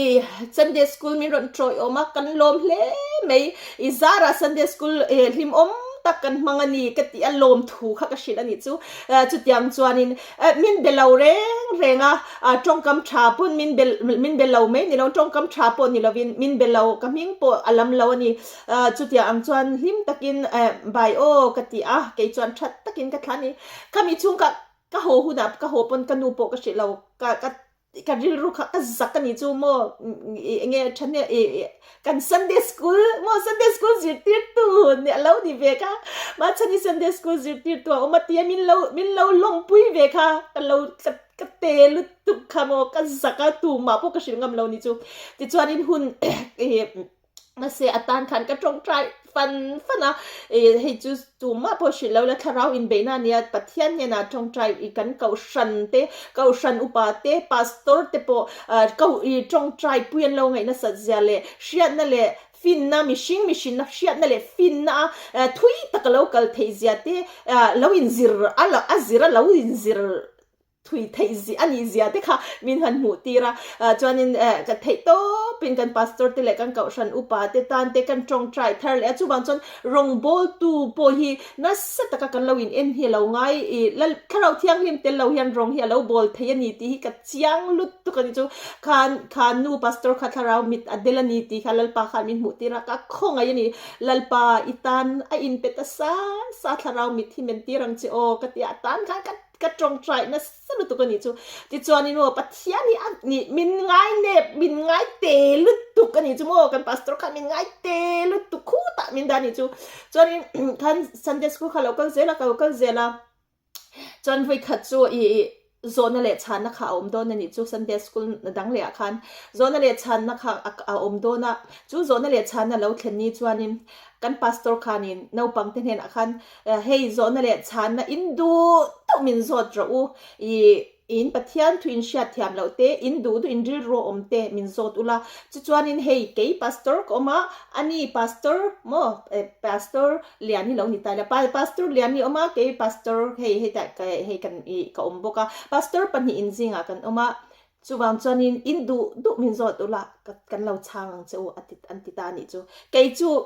Sunday school min rawn tawih awm a, kan lawm hle mai, i zarah Sunday school eh hlimawm tak kan hmang a ni ka ti a, lawmthu kha ka hrilh a nih chu. Chutiang chuanin Min be lo reng reng a, tawngkam tha pawn min be min be lo mai ni lo, tawngkam tha pawh ni lovin min be lo, ka hming pawh a lam lo a ni. Chutiang ang chuan hlim takin bai aw ka ti a, kei chuan that takin ka thla a ni. Khami chhung kha ka haw hunah ka haw pawn ka nu pawh ka hrilh lo, ka ka ka rilru kha ka zak a ni chu maw enge thahnem ih kan Sunday school maw Sunday school zirtirtu nih a lo ni ve kha mahchani Sunday school zirtirtu a awm a tia min lo min lo lawmpui ve kha ka lo ka ka te lutuk kha maw ka zak a tumah pawh ka hrilh ngam lo ni chu tichuanin hun ih Mahse a tan khan ka tawngtai fan fan a, ih hei chu tumah pawh hrilh lo la thlarau inbeihna a nia, Pathian hnenah tawngtai ih kan kohhran te, kohhran upa te, pastor te pawh ah ko ih tawngtai pui an lo ngaih nasat zia leh hriatna leh finna mihring mihrinna hriatna leh finna a thui taka lo kal theih zia te ah lo inzir a a zir a lo inzir thui theih zia a nih zia te kha min han hmuh tir a, chuanin ka theih tawpin kan pastor te leh kan kohhran upa te tan te kan tawngtai thar leh a, chuvang chuan rawngbawltu pawh hi nasa taka kan lo in en hi a lo ngai i lal thlarau thianghlim tel lo hian rawng hi a lo bawl thei a ni tih hi ka chiang lutuk a ni chu khan khan nu pastor kha thlarau mit a del a ni tih kha lalpa khan min hmuh tir a, ka khawngaih a ni lalpa i tan a inpe ta sa sa thlarau mit hi men tir ang che aw ka ti a, a tan khan ka Ka tawngtai nasa lutuk a nih chu. Tichuanin aw Pathian hi a nih min ngai nep min ngai te lutuk a nih chu maw kan pastor khan min ngai te lutuk khutah min dah a nih chu. Chuanin khan Sunday school kha lo kal zel a ka lo kal zel a chuan vawikhat chu ih zawhna leh chhanna kha a awm dawn a nih chu Sunday school dang leh ah khan zawhna leh chhanna kha a awm dawn a chu zawhna leh chhanna lo thlen ni chuanin kan pastor khanin naupang te hnenah khan Hei zawhna leh chhanna in duh duh min zawt rawh u. I in Pathian thu in hriat thiam loh te, in duh duh in rilru awm te min zawt ula. Chuchuanin hei kei pastor ka awm a, ani pastor maw pastor Lian hi lo ni ta ila, pastor Lian hi awm a, kei pastor hei hetah hei kan i ka awm bawk a. Pastor pahnihin zingah kan awm a, chuvang chuanin in duh duh min zawt ula kan lo chhang ang che u a ti an ti ta a nih chu. Kei chu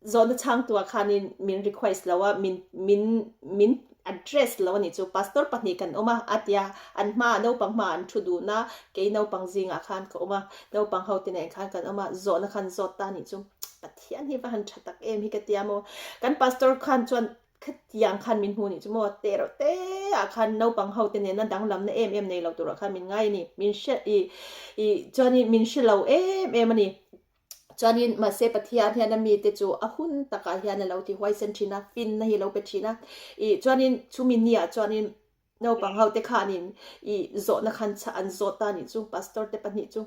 Zawhna chhangtuah khanin min request lo a, min min min address lo a nih chu. Pastor pahnih kan awm a, a ti a, an hmaah naupang hmaah an thu dun a, kei naupang zingah khan ka awm a, naupang ho te nen khan kan awm a, zawhna khan zawt ta a nih chu. Pathian hi va han tha tak em hi ka tia maw. Kan pastor khan chuan khatiang khan min hmu nih chu maw, te reuh te ah khan naupang ho te nena danglamna em em nei lo turah khan min ngai a ni. Min hre i i chuanin min hre lo em em a ni. Chuanin mahse Pathian hian a mite chu a hun takah hian a lo ti huaisen thin a, finna hi a lo pe thin a. Ih chuanin chumi niah chuanin naupang ho te khanin ih zawhna khan an zawt ta anih chu pastor te pahnih chu.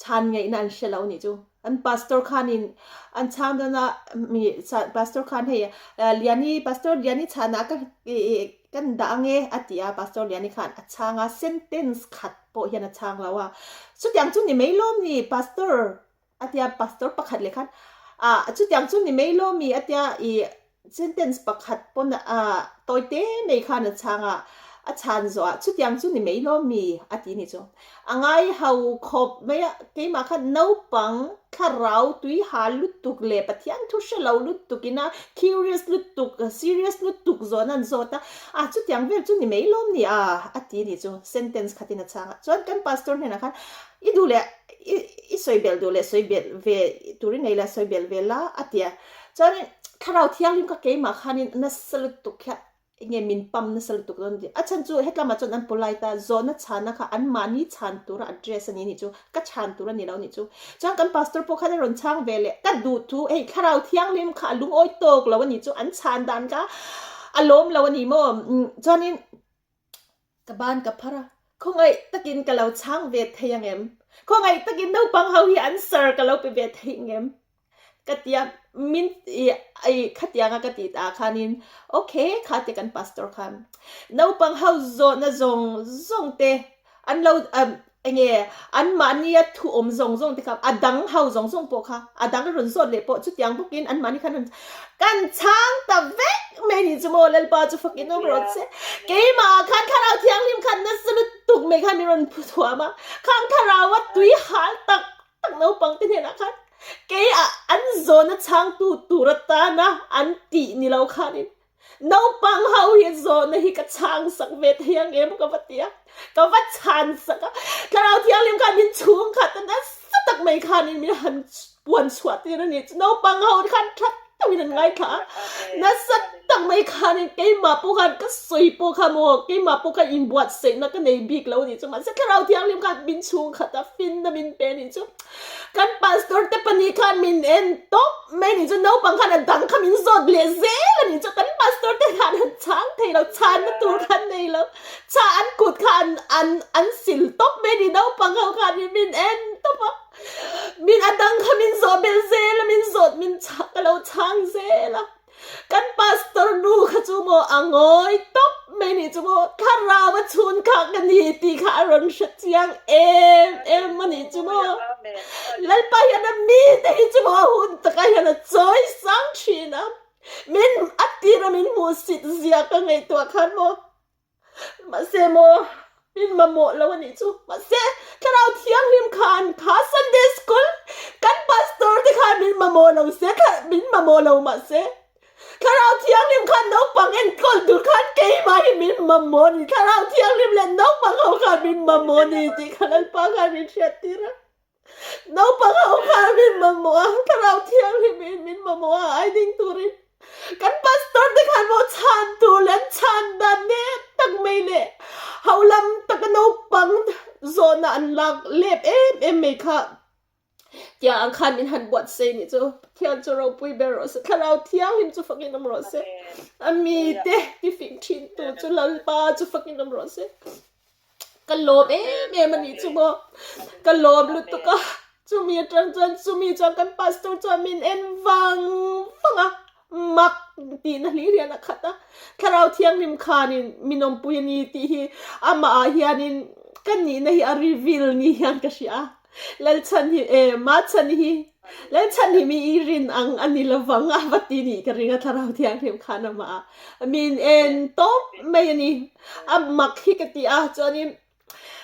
Chhan ngaihna an hre lo anih chu. An pastor khanin an chhang dawn a mi pastor khan hei Liani pastor Liani chhanah ka ih kan dah ange a ti a, pastor Liani khan a chhang a sentence khat pawh hian a chhang lo a, chutiang chu ni mai lawm ni pastor a tia pastor pakhat leh khan ah chutiang chu ni mai lawm mi a tia ih sentence pakhat pawn ah tawi te mai khan a chhang a, a chhan zawh ah chutiang chu ni mai lawm mi a ti ni chu a ngai ho khawp mai a keimah khan naupang thlarau tui ha lutuk leh Pathian thu hre lo lutuk ina curious lutuk serious lutuk zawn an zawt a ah chutiang vel chu ni mai lawm ni a a ti ni chu sentence khatin a chhang a chuan kan pastor hnenah khan i duh leh i i sawi belh duh leh sawi belh ve turin nei la sawi belh ve la a ti a chuanin thlarau thianghlim kha keimah khanin nasa lutuk hian Enge min pam nasa lutuk dawn tih. A chhan chu hetlamah chuan an polite a, zawhna chhanna kha anmahni chhan tura address a ni nih chu, ka chhan tur a ni lo nih chu. Chuan kan pastor pawh khan a rawn chhang ve leh, ka duh thu hei thlarau thianghlim kha a lungawi tawk lo a nih chu, an chhan dan kha a lawm lo a ni maw? Chuanin ka ban ka phar a, khawngaih takin ka lo chhang ve thei ang em? Khawngaih takin naupang ho hi answer ka lo pe ve thei ang em? Ka ti a, min i i khatianga ka tih tah khanin ok kha ti kan pastor khan naupang ho zawhna zawng zawng te an lo enge an mahnia thu awm zawng zawng te kha a dang ho zawng zawng pawh kha a dang rawn zawt leh pawh chutiang bawkin an mahni khan rawn kan chhang ta vek mai ni chu maw Lalpa chu fakin awm rawh che keimah ah khan thlarau thianghlim khan nasa lutuk mai khan min rawn thuam a khang thlarau a tui hal tak tak naupang te hnenah khan kei ah an zawhna chhangtu tur atana an tih ni lo khanin naupang ho hi zawhna hi ka chhang sak ve thei ang em ka va ti a, ka va chhan sak a, Thlarau Thianghlim khan min chhung khat a nasa tak mai khanin min han puan chhuah tir a ni chu naupang ho khan that deuhin an ngaithla a, nasa tak mai khanin keimah pawh khan ka sawi pawh kha maw keimah pawh khan inbuatsaihna ka nei bik lo a ni chu mahse Thlarau Thianghlim khan min chhung khat a finna min pe a ni chu kan pastor te pahnih khan min en tawp mai a ni chu naupang khan a dang kha min zawt leh zel a ni chu kan pastor te khan an chhang thei lo chhanna tur khan nei lo chha an kut kha an an an sil tawp mai a ni naupang ho khan min en tawp a. Min a dang kha min zawh belh zel a, min zawt min chhak ka lo chhang zel a. Kan pastor nu kha chu maw a ngawi tawp mai nih chu maw thlarau a chhun kha ka ni tih kha a rawn hre chiang em em a nih chu maw. Lalpa hian a mite hi chu maw a hun takah hian a chawi sang thin a. Min a tira min hmuhsit zia ka ngaihtuah khan maw Mahse maw, min mamawh lo a nih chu. Mahse, Thlarau Thianghlim khan kha Sunday School kan pastor te khan min mamawh lo se, min mamawh lo mahse, Thlarau Thianghlim khan naupang enkawl tur khan keimah hi min mamawh a ni. Thlarau Thianghlim leh naupang ho khan min mamawh a ni tih kha Lalpa khan min hriattir a. Naupang ho khan min mamawh a, Thlarau Thianghlim in min mamawh a, ai ding turin kan pastor te khan maw chhan tur leh an chhan dan nep tak mai leh ho lam taka naupang zawhna an lak lep em em mai kha tiang ang khan min han buat sei nih chu Pathian chu ropui ber rawh se, Thlarau Thianghlim chu fakin awm rawh se, a mite tifing thin tu chu Lalpa chu fakin awm rawh se. Ka lawm em em a nih chu maw. Ka lawm lutuk a. Chumi atang chuan chumi chuan kan pastor chuan min en vang vang a. Mak tihna hlir hian a khat a. Thlarau Thianghlim khanin min awmpui a ni tih hi amah ah hianin ka nihna hi a reveal ni hian ka hria a. Lalchhan hi e Machhan hi Lalchhan hi mi i rin ang a ni lovang a va ti nih ka ring a Thlarau Thianghlim khan amah ah min en tawp mai a ni. A mak hi ka ti a chuanin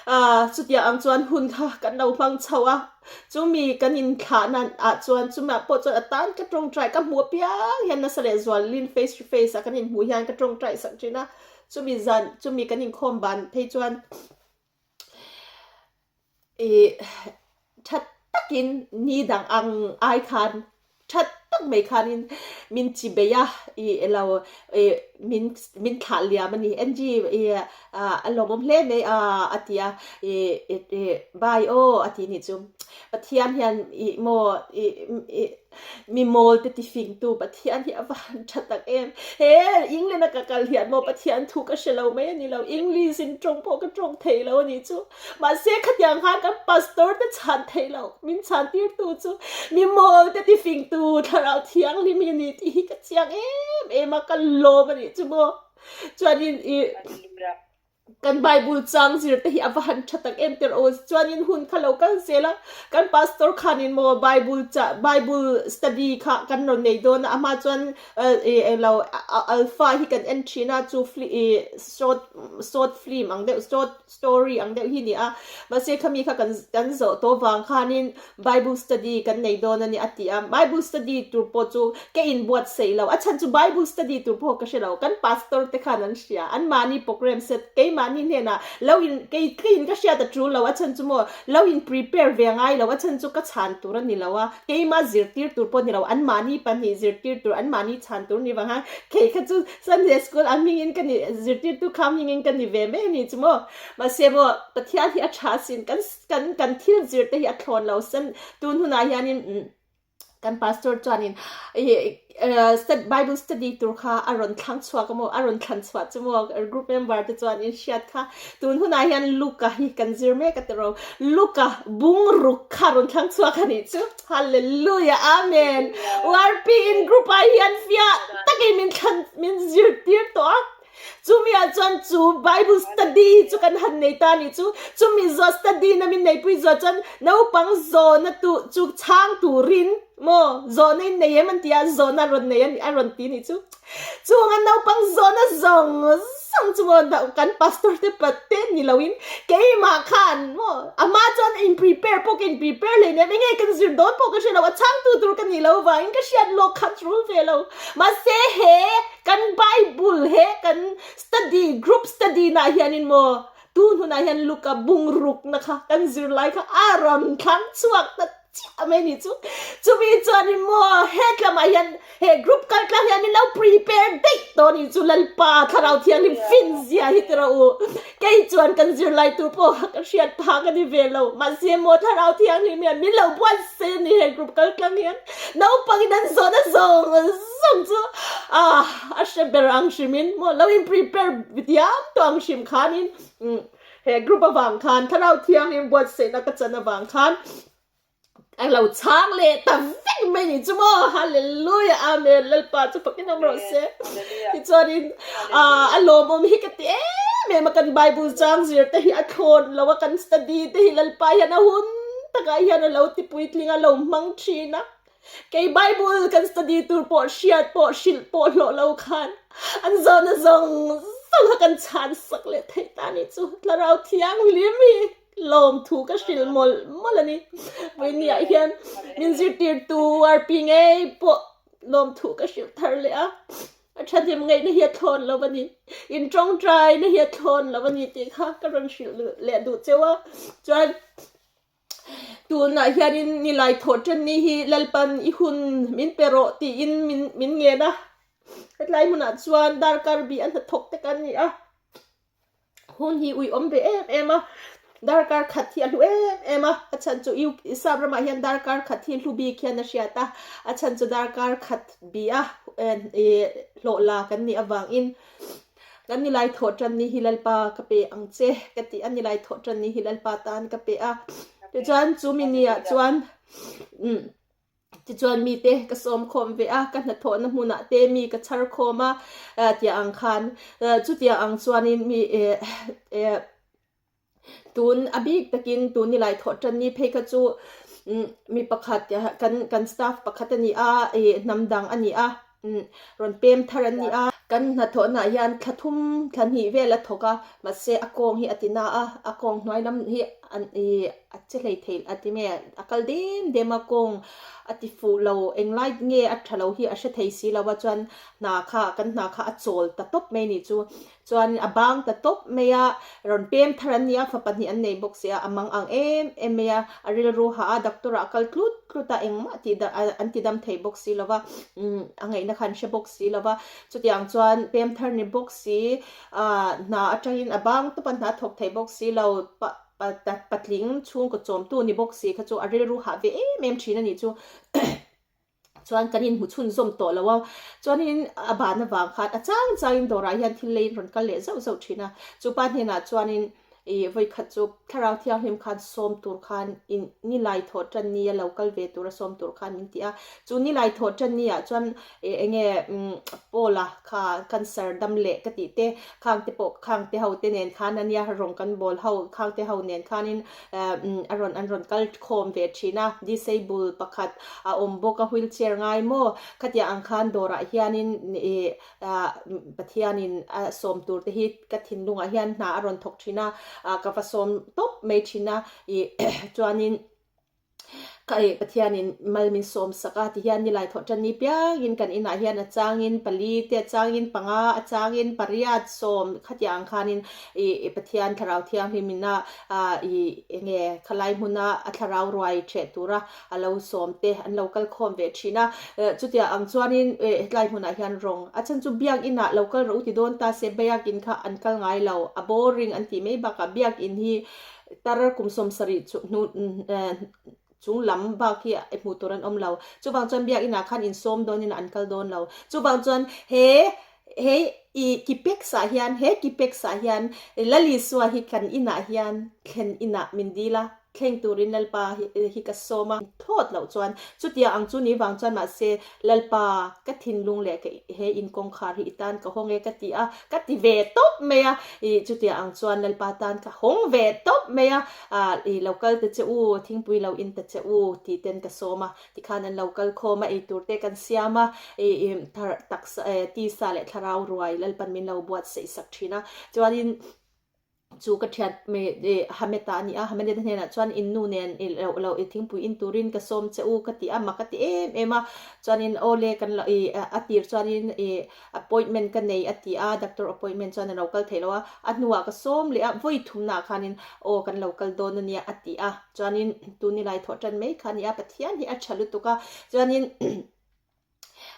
ah chutiang ang chuan hun kha kan lo hmang chho a chumi kan inthlah nan ah chuan chumah pawh chuan a tan ka tawngtai ka hmuh apiang hian nasa leh zualin face to face ah kan inhmuh hian ka tawngtai sak thin a chumi zan chumi kan inkhawm ban phei chuan Ih that takin ni dang ang ai khan that tak mai khanin min chi bei a i lo i min min thlah liam a ni. Angie i a lawmawm hle mai a a ti a i i bye aw a ti nih chu. Pathian hian i maw i i Mi mawl te tifingtu Pathian hi a va han tha tak em. He England a ka kal hian maw Pathian thu ka hre lo mai a ni lo, English in tawng pawh ka tawng thei lo a nih chu. Mahse khatiang khan kan pastor te chhan thei lo, min chhan tirtu chu mi mawl te tifingtu Thlarau Thianghlim hi a ni tih hi ka chiang em em a, ka lawm a nih chu maw. Chuanin i. Kan Bible chang zir te hi a va han tha tak em tir aw. Chuanin hun kha lo kal zel a, kan pastor khanin maw Bible cha Bible study kha kan rawn nei dawn a, a hma chuan eh lo Alpha hi kan en thin a, chu short short film ang deuh short story ang deuh hi ni a, mahse khami kha kan kan zawh tawh vang khanin Bible study kan nei dawn a ni a ti a, Bible study tur pawh chu ka inbuatsaih lo, a chhan chu Bible study tur pawh ka hre lo, kan pastor te khan an hria, an mahni program set keimahni hnenah lo in kei keiin ka hriat a tul lo, a chhan chu maw lo in prepare ve ngai lo, a chhan chu ka chhan tur a ni lo a, keima zirtir tur pawh a ni lo, an mahni pahnih zirtir tur, an mahni chhan tur ni vang a, kei kha chu Sunday school a hmingin ka ni, zirtirtu kha hmingin ka ni ve mai a ni chu maw, mahse maw Pathian hi a tha asin, kan Kan kan thil zir te hi a thlawn lo sen tun hunah hianin kan pastor chuanin Bible study tur kha a rawn thlang chhuak a maw a rawn thlan chhuah chu maw group member te chuan in hriat kha tun hunah hian Luka hi kan zir mek a tiro Luka bungruk kha a rawn thlang chhuak a nih chu Hallelujah Amen URP in group ah hian fiah takin min thlan min zirtir tawh a. Chumi ah chuan chu Bible study chu kan han nei ta ni chu. Chumi zawh study na min neipui zawh chuan naupang zawhna tu chu chhang turin maw zawhna in nei em an ti a, zawhna a rawn nei a ni a rawn ti ni chu. Chunga naupang zawhna zawng zawng chu maw kan pastor te patte ni loin keimah khan maw a hma chuan in prepare pawh ka in prepare hle nen enge kan zir dawn pawh ka hre lo a chhangtu tur ka nih loh vangin ka hriat lawk kha tul ve lo. Mahse he Kan Bible he kan study group study nah hianin maw tu hnunah hian Luka bungrukna kha kan zirlai kha a rawn thlang chhuak ta chiah mai ni chu. Chumi chuanin maw hetlamah hian he group kal tlang hian min lo prepare daih tawh ni chu Lalpa Thlarau Thianghlim fin zia hi ti rawh u. Kei chuan kan zirlai tur pawh kha ka hriat phak a ni ve lo. Mahse maw Thlarau Thianghlim hian min lo buatsaih a ni he group kal tlang hian. Naupangin an zawhna zawng zawng chu ah a hre ber ang hrimin maw lo in prepare diam tawh ang hrim khanin he group avang khan Thlarau Thianghlim buatsaihna ka chan avang khan a lo chhang leh ta vek mai ni chu maw Hallelujah Amen Lalpa chu fakin awm rawh se tichuanin ah a lawmawm hi ka ti em em a kan Bible chang zir te hi a thlawn lo a kan study te hi Lalpa hian a hun takah hian a lo ti puitling a lo hmang thin a Kei Bible kan study tur pawh hriat pawh hrilh pawh hlawh lo khan an zawhna zawng zawng kha kan chhan sak leh theih ta ni chu Thlarau Thianghlim hi lawmthu ka hrilh mawlh mawlh a ni. Vawinia hian min zirtirtu RP ngei pawh lawmthu ka hrilh thar leh a, a thahnem ngaihna hi a thlawn lo a ni, in tawngtaina hi a thlawn lo a ni tih kha ka rawn hrilh leh duh cheu a, chuan Tunah hianin nilai thawh ṭanni hi Lalpan i hun min pe rawh tiin min min ngen a. Hetlai hmunah chuan darkar bih a hnathawk te kan ni a. Hun hi uiawm ve em em a, darkar khat hi a hlu em em a, a chhan chu U Sap ramah hian darkar khat hi hlu bik hian a hriat a, a chhan chu darkar khat bih a hlawh la kan nih avangin Kan nilai thawh tan ni hi Lalpa ka pe ang che ka ti a, nilai thawh tan ni hi Lalpa tan ka pe a. Tichuan chu mi ni ah chuan umm tichuan mite ka sawm khawm ve a, ka hnathawhna hmunah te mi ka chhar khawm a tia ang khan chutiang ang chuanin mi eh eh Tun a bik takin tun nilai thawh tan ni phei kha chu mi pakhat kan kan staff pakhat a ni a ih hnam dang a ni a rawn pem thar an ni a. Kan hnathawhnaah hian thla thum thla hnih vel a thawk a, mahse a kawng hi a ti na a, a kawng hnuai lam hi an ih a che hlei thei a ti nge a kal dem dem a kawng a ti fuh lo englai nge a tha lo hi a hre thei si lo a chuan hna kha kan hna kha a chawl ta tawp mai ni chu chuan a bang ta tawp mai a rawn pem thar an ni a fapa hnih an nei bawk si a a mang ang em em mai a a rilru hah a doctor ah a kal tlut tlut a engmah tih dah an ti dam thei bawk si lo va umm a ngaihna kha an hre bawk si lo va chutiang chuan pem thar ni bawk si ah hna atangin a bang tawp a hna thawk thei bawk si lo pa patling chhungkaw chawmtu ni bawk si kha chu a rilru hah ve em em thin a nih chu. Chuan kan inhmu chhunzawm tawh lo a, chuanin a ban avang khan a chang changin dawrah hian thil leiin rawn kal leh zauh zauh thin a. Chupa hnenah chuanin ih vawikhat chu Thlarau Thianghlim khan sawm tur khan in nilai thawh tan ni a lo kal ve tura sawm tur khan min ti a. Chu nilai thawh tan ni ah chuan ih eng nge Paula kha cancer dam leh ka tih te khang te pawh khang te ho te nen khan ania rawng kan bawl ho khang te ho nen khanin a rawn an rawn kal khawm ve thin a, disable pakhat a awm bawk a wheelchair ngai maw? Khatiang ang khan dawrah hianin ih ah Pathianin a sawm tur te hi ka thinlungah hian hna a rawn thawk thin a, ah ka va sawm tawp mai thin a ih chuanin Ka eh Pathianin mal min sawm sak a tihian nilai thawh tan ni piangin kan inah hian a changin pali te a changin panga a changin pariat sawm khatiang ang khanin ih Pathian thlarau thianghlim ina ah ih enge khalai hmuna a thlarau ruai ṭheh tura a lo sawm te an lo kal khawm ve ṭhin a chutiang ang chuanin eh hetlai hmunah hian rawng a chhan chu biakinah lo kal rawh u ti dawn ta se biakin kha an kal ngai lo a boring an tih mai bakah biakin hi Tar kum 70 chu hnu chung lam bak hi hmuh tur an awm lo. Chuvang chuan biakinah khan insawm dawnin an kal dawn lo. Chuvang chuan he he i Kipex ah hian he Kipex ah hian Lalisua hi kan inah hian thlen inah min dil a, thleng turin Lalpa hi ka sawm a. Thlawt loh chuan chutia ang chu ni vang chuan mahse Lalpa ka thinlung leh ka he in kawngkhar hi i tan ka hawng e ka ti a, ka ti ve tawp mai a, ih chutiang ang chuan Lalpa tan ka hawng ve tawp mai a, ah ih lo kal ta che u, thingpui lo in ta che u tih ten ka sawm a, tikhan an lo kal khawm a, eitur te kan siam a, ih ih thar taksa eh tisa leh thlarau ruai Lalpan min lo buatsaih sak thin a, chuanin. Chu ka thian Hameta a ni a, Hameta hnenah chuan in nu nen i lo lo i thingpui in turin ka sawm che u ka ti a, mak a ti em em a, chuanin aw le kan lo i a tir chuanin i appointment ka nei a ti a, doctor appointment chuan a lo kal thei lo a, a hnuah ka sawm leh a, vawi thumnaah khanin aw kan lo kal dawn a nia a ti a, chuanin tunilai thawh tan mai kha a ni a, Pathian hi a tha lutuk a, chuanin.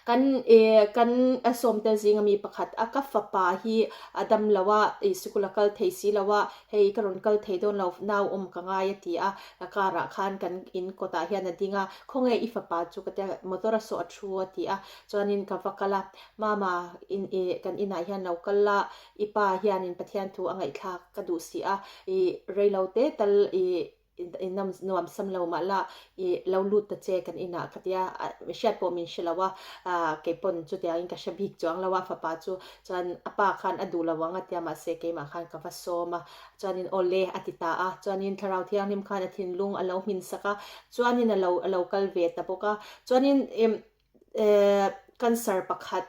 Kan eh kan a sawmte zinga mi pakhat a ka fapa hi a dam lo a ih sikul a kal thei si lo a hei ka rawn kal thei dawn lo nau awm ka ngai a ti a ka car ah khan kan in kawtah hian a ding a khawnge i fapa chu ka tia motor a sawh a thu a ti a chuanin ka va kal a mama in eh kan inah hian lo kal la i pa hianin Pathian thu a ngaihthlak ka duh si a ih reilo te tal ih I nuam sam lo mah la i lo lut ta che kan inah ka tia hriat pawh min hre lo a, keipawn chutiangin ka hre bik chuang lo a fapa chu chuan a pa khan a duh lo ang a tia mahse keimah khan ka va sawm a chuanin aw le a ti ta a chuanin thlarau thianghlim khan a thinlung a lo hmin sak a chuanin a lo a lo kal ve ta bawk a chuanin Eh cancer pakhat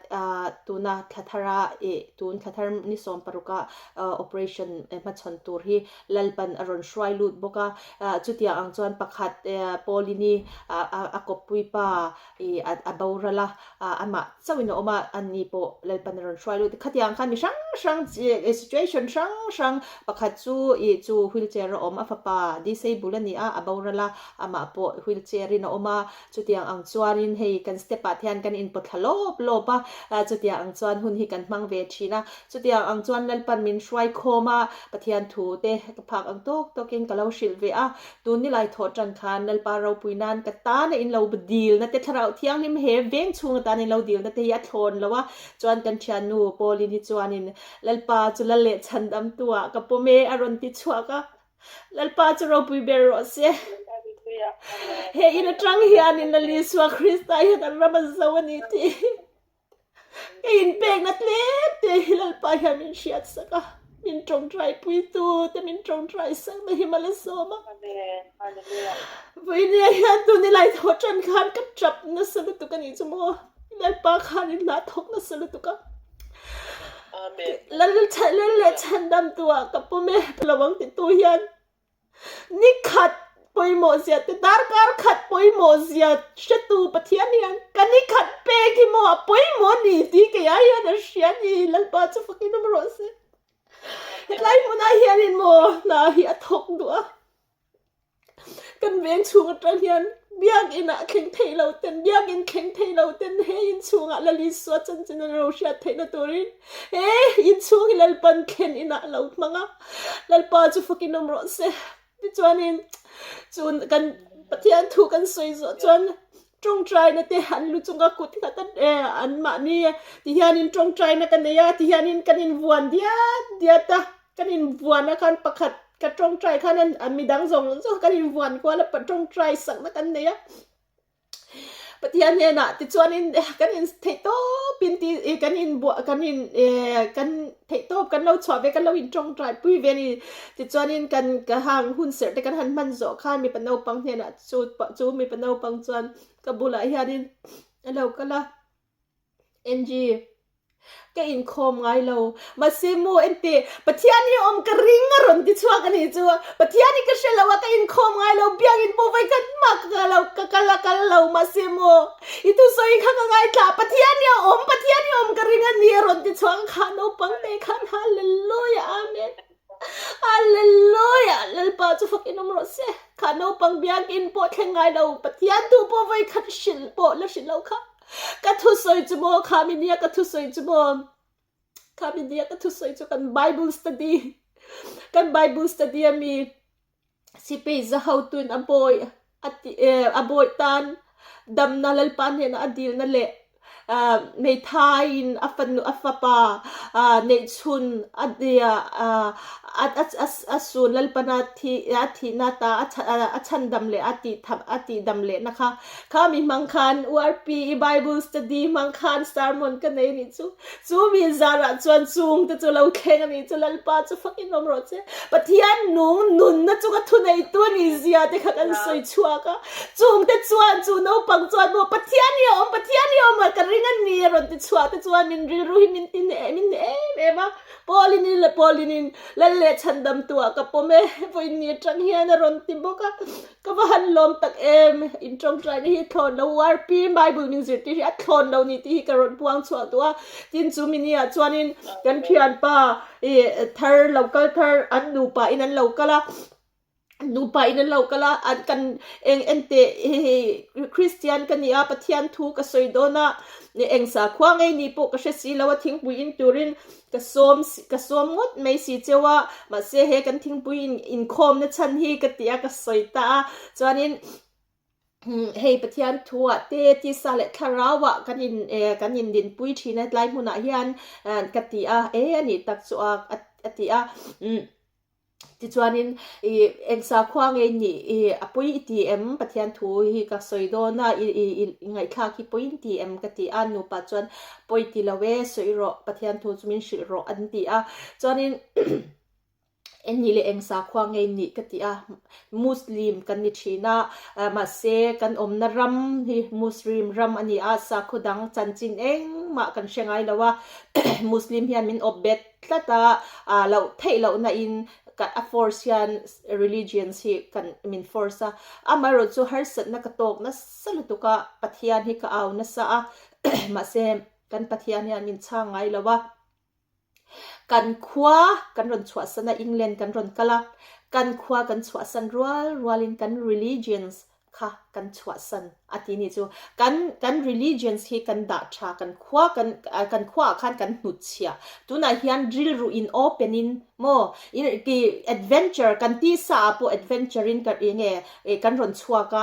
tuna thla thara ih tun thla thar ni 16 a operation hmachhawn tur hi Lalpan a rawn hruai lut bawk a, chutiang ang chuan pakhat Paulini a kawppui pa ih a boral a, amah chauhin a awm a, ani pawh Lalpan a rawn hruai lut. Khatiang khan mi hrang hrang situation hrang hrang pakhat chu ih chu wheelchair a awm a fapa disable a ni a, a boral a, amah pawh wheelchair in a awm a, Chutiang ang chuanin hei kan step ah te hian kan inpawthla lawp lawp a, chutiang ang chuan hun hi kan hmang ve thin a. Chutiang ang chuan Lalpan min hruai khawm a, Pathian thu te ka phak ang tawk tawkin ka lo hrilh ve a. Tun nilai thawh tan khan Lalpa ropui nan ka tana in lo dilna te Thlarau Thianghlim he veng chhung atan in lo dilna te hi a thlawn lo a. Chuan kan thiannu Pauline hi chuanin Lalpa chu lal leh chhandamtu ah ka pawm e a rawn ti chhuak a. Lalpa chu ropui ber rawh se. He in atang hianin Lal Isua Krista hian an ram a zo a ni tih ka inpekna tlem te hi Lalpa hian min hriat sak a, min tawngtai puitu te min tawngtai sakna hi mal a sawm a. Vawinia hian tun i lai thaw tan khan ka tap nasa lutuk a nih chu maw. Lalpa khan in hla thawk nasa lutuk a. Amen. Lal lal leh chhandamtu ah ka pawm e lo ang titu hian ni khat pawimawh zia te darkar khat pawimawh zia hretu Pathian hian ka ni khat pek hi maw a pawimawh ni tih kei ai hian a hria ni Lalpa chu fakin awm rawh se. Hetlai hmunah hianin maw hna hi a thawk duh a. Kan veng chhung atang hian biakinn ah thleng thei lo ten, biakinn thleng thei lo ten he inchhungah Lal Isua chanchin an ro hriat theihna turin he inchhung hi Lalpan thlen inah a lo hmang a, Lalpa chu fakin awm rawh se. Tichuanin chu kan Pathian thu kan sawi zawh chuan tawngtaina te an lu chunga kut nghat a an mahni tihianin tawngtaina ka nei a tihianin kan invuan diat diat a kan invuan a khan pakhat ka tawngtai khan an an midang zawng zawng kan invuan kual a tawngtai sakna kan nei a Pathian hnenah tichuanin kan in theih tawpin ti kan inbuah kan in kan theih tawp kan lo chhuah ve kan lo in tawngtai pui ve a ni tichuanin kan ka hang hun serh te kan han hman zawh khan mipa naupang hnenah chu chu mipa naupang chuan ka bulah hianin a lo kal a Angie ka inkhawm ngai lo mahse maw ente Pathian hi awm ka ring a rawn ti chhuak a nih chu Pathian hi ka hre lo a ka inkhawm ngai lo biakinn pawh vawi khat mah ka kal lo ka kal a kal lo mahse maw i thusawi kha ka ngaithla Pathian hi a awm Pathian hi awm ka ring a ni a rawn ti chhuak a kha naupang te khan Hallelujah Amen Hallelujah Lalpa chu fakin awm rawh se kha naupang biakinn pawh thleng ngai lo Pathian thu pawh vawi khat hrilh pawh la hrilh lo kha Ka thusawi chu maw kha mi nia ka thusawi chu maw kha mi nia ka thusawi chu kan Bible study kan Bible study ami sipei za hotuin a bawi a ti a bawi tan damna Lalpa hnena a dilna leh hmeithaiin a fanu a fapa neihchhun a a sun Lalpana thi a thihna ta a chhandam leh a tih a tihdam lehna kha Kha mi hmang khan URP i Bible study hmang khan sermon ka nei anih chu. Chu mi zarah chuan chung te chu lo thleng anih chu Lalpa chu fakin awm rawh che. Pathian nung nunna chu ka thuneitu anih zia te kha kan sawi chhuak a. Chung te chuan chu naupang chuan maw Pathian hi a awm Pathian hi a awm a ka ring a ni a rawn ti chhuah te chuan min rilru hi min ti hneh min hneh em em a. Paulin in Paulin in Lal leh chhandamtu ah ka pawm e vawiin atang hian a rawn ti bawk a. Ka va han lawm tak em, in tawngtaina hi thlawn lo URP Bible min zirtir hi a thlawn lo ni tih hi ka rawn puang chhuah duh a, tin chu mini ah chuanin kan thianpa ih thar lo kal thar an nupa in an lo kal a, nupa in an lo kal a, an kan eng enteh hei Christian ka ni a Pathian thu ka sawi dawn a, eng sakhua ngei ni pawh ka hre si lo a thingpui in turin Ka sawm ka sawm ngawt mai si cheu a, mahse he kan thingpui in inkhawmna chhan hi ka ti a ka sawi ta a, chuanin hei Pathian thuah te tisa leh thlarauah kan in eh kan in dinpui thin a tlai hmunah hian ka ti a, e a nih tak chu a a ti a umm. Tichuanin ih eng sakhua nge nih ih a pawi i ti em Pathian thu hi ka sawi dawn a i i i ngaihthlak hi pawi in ti em ka ti a nupa chuan pawi ti lo e sawi rawh Pathian thu chu min hrilh rawh an ti a chuanin eng nih leh eng sakhua nge nih ka ti a Muslim kan ni thin a mahse kan awmna ram hi Muslim ram a ni a sakhaw dang chanchin engmah kan hre ngai lo a Muslim hian min awp bet tlat a, ah loh theih loh na in ka a force hian religions hi kan min force a, amaherawh chu harsatna ka tawk nasa lutuk a, Pathian hi ka au nasa a, mahse kan Pathian hian min chhang ngai lo a, kan khua kan rawn chhuahsan a England kan rawn kal a, kan khua kan chhuahsan rual rual in kan religions kha kan chhuahsan a ti ni chu. Kan kan religions hi kan dah tha, kan khua kan kan khuaah khan kan hnut chhiah. Tunah hian rilru in open in maw in ti adventure kan tisa ah pawh adventure in ka eng nge kan rawn chhuak a,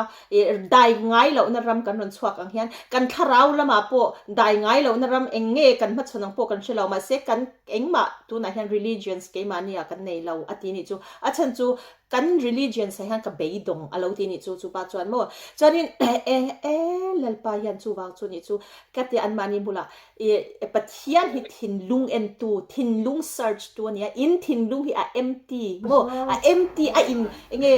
dai ngai lohna ram kan rawn chhuak ang hian kan thlarau lamah pawh dai ngai lohna ram eng nge kan hmachhawn ang pawh kan hre lo mahse kan engmah tunah hian religions keimahni ah kan nei lo a ti ni chu. A chhan chu Kan religions ah hian ka beidawng a lo ti nih chu, chupa chuan maw chuanin e e Lalpa hian chuvang chu nih chu ka ti anmahni bulah i Pathian hi thinlung entu, thinlung search tu a nia, in thinlung hi a empty maw a empty a in enge.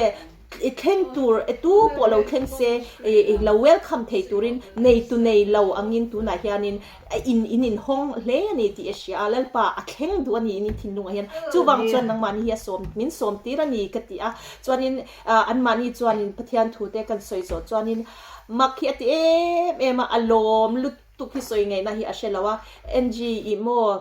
I thleng tur e tu pawh lo thleng se i lo welcome thei turin nei tu nei lo angin tunah hianin in in inhawng hle a ni tih a hria a, Lalpa a thleng duh a ni in thinlungah hian chuvang chuan nangmahni hi a sawm min sawm tir a ni ka ti a, chuanin anmahni chuanin Pathian thu te kan sawi zawh chuanin mak hi a ti em em a, a lawm lutuk hi sawi ngaihna hi a hre lo a, Angie ih maw.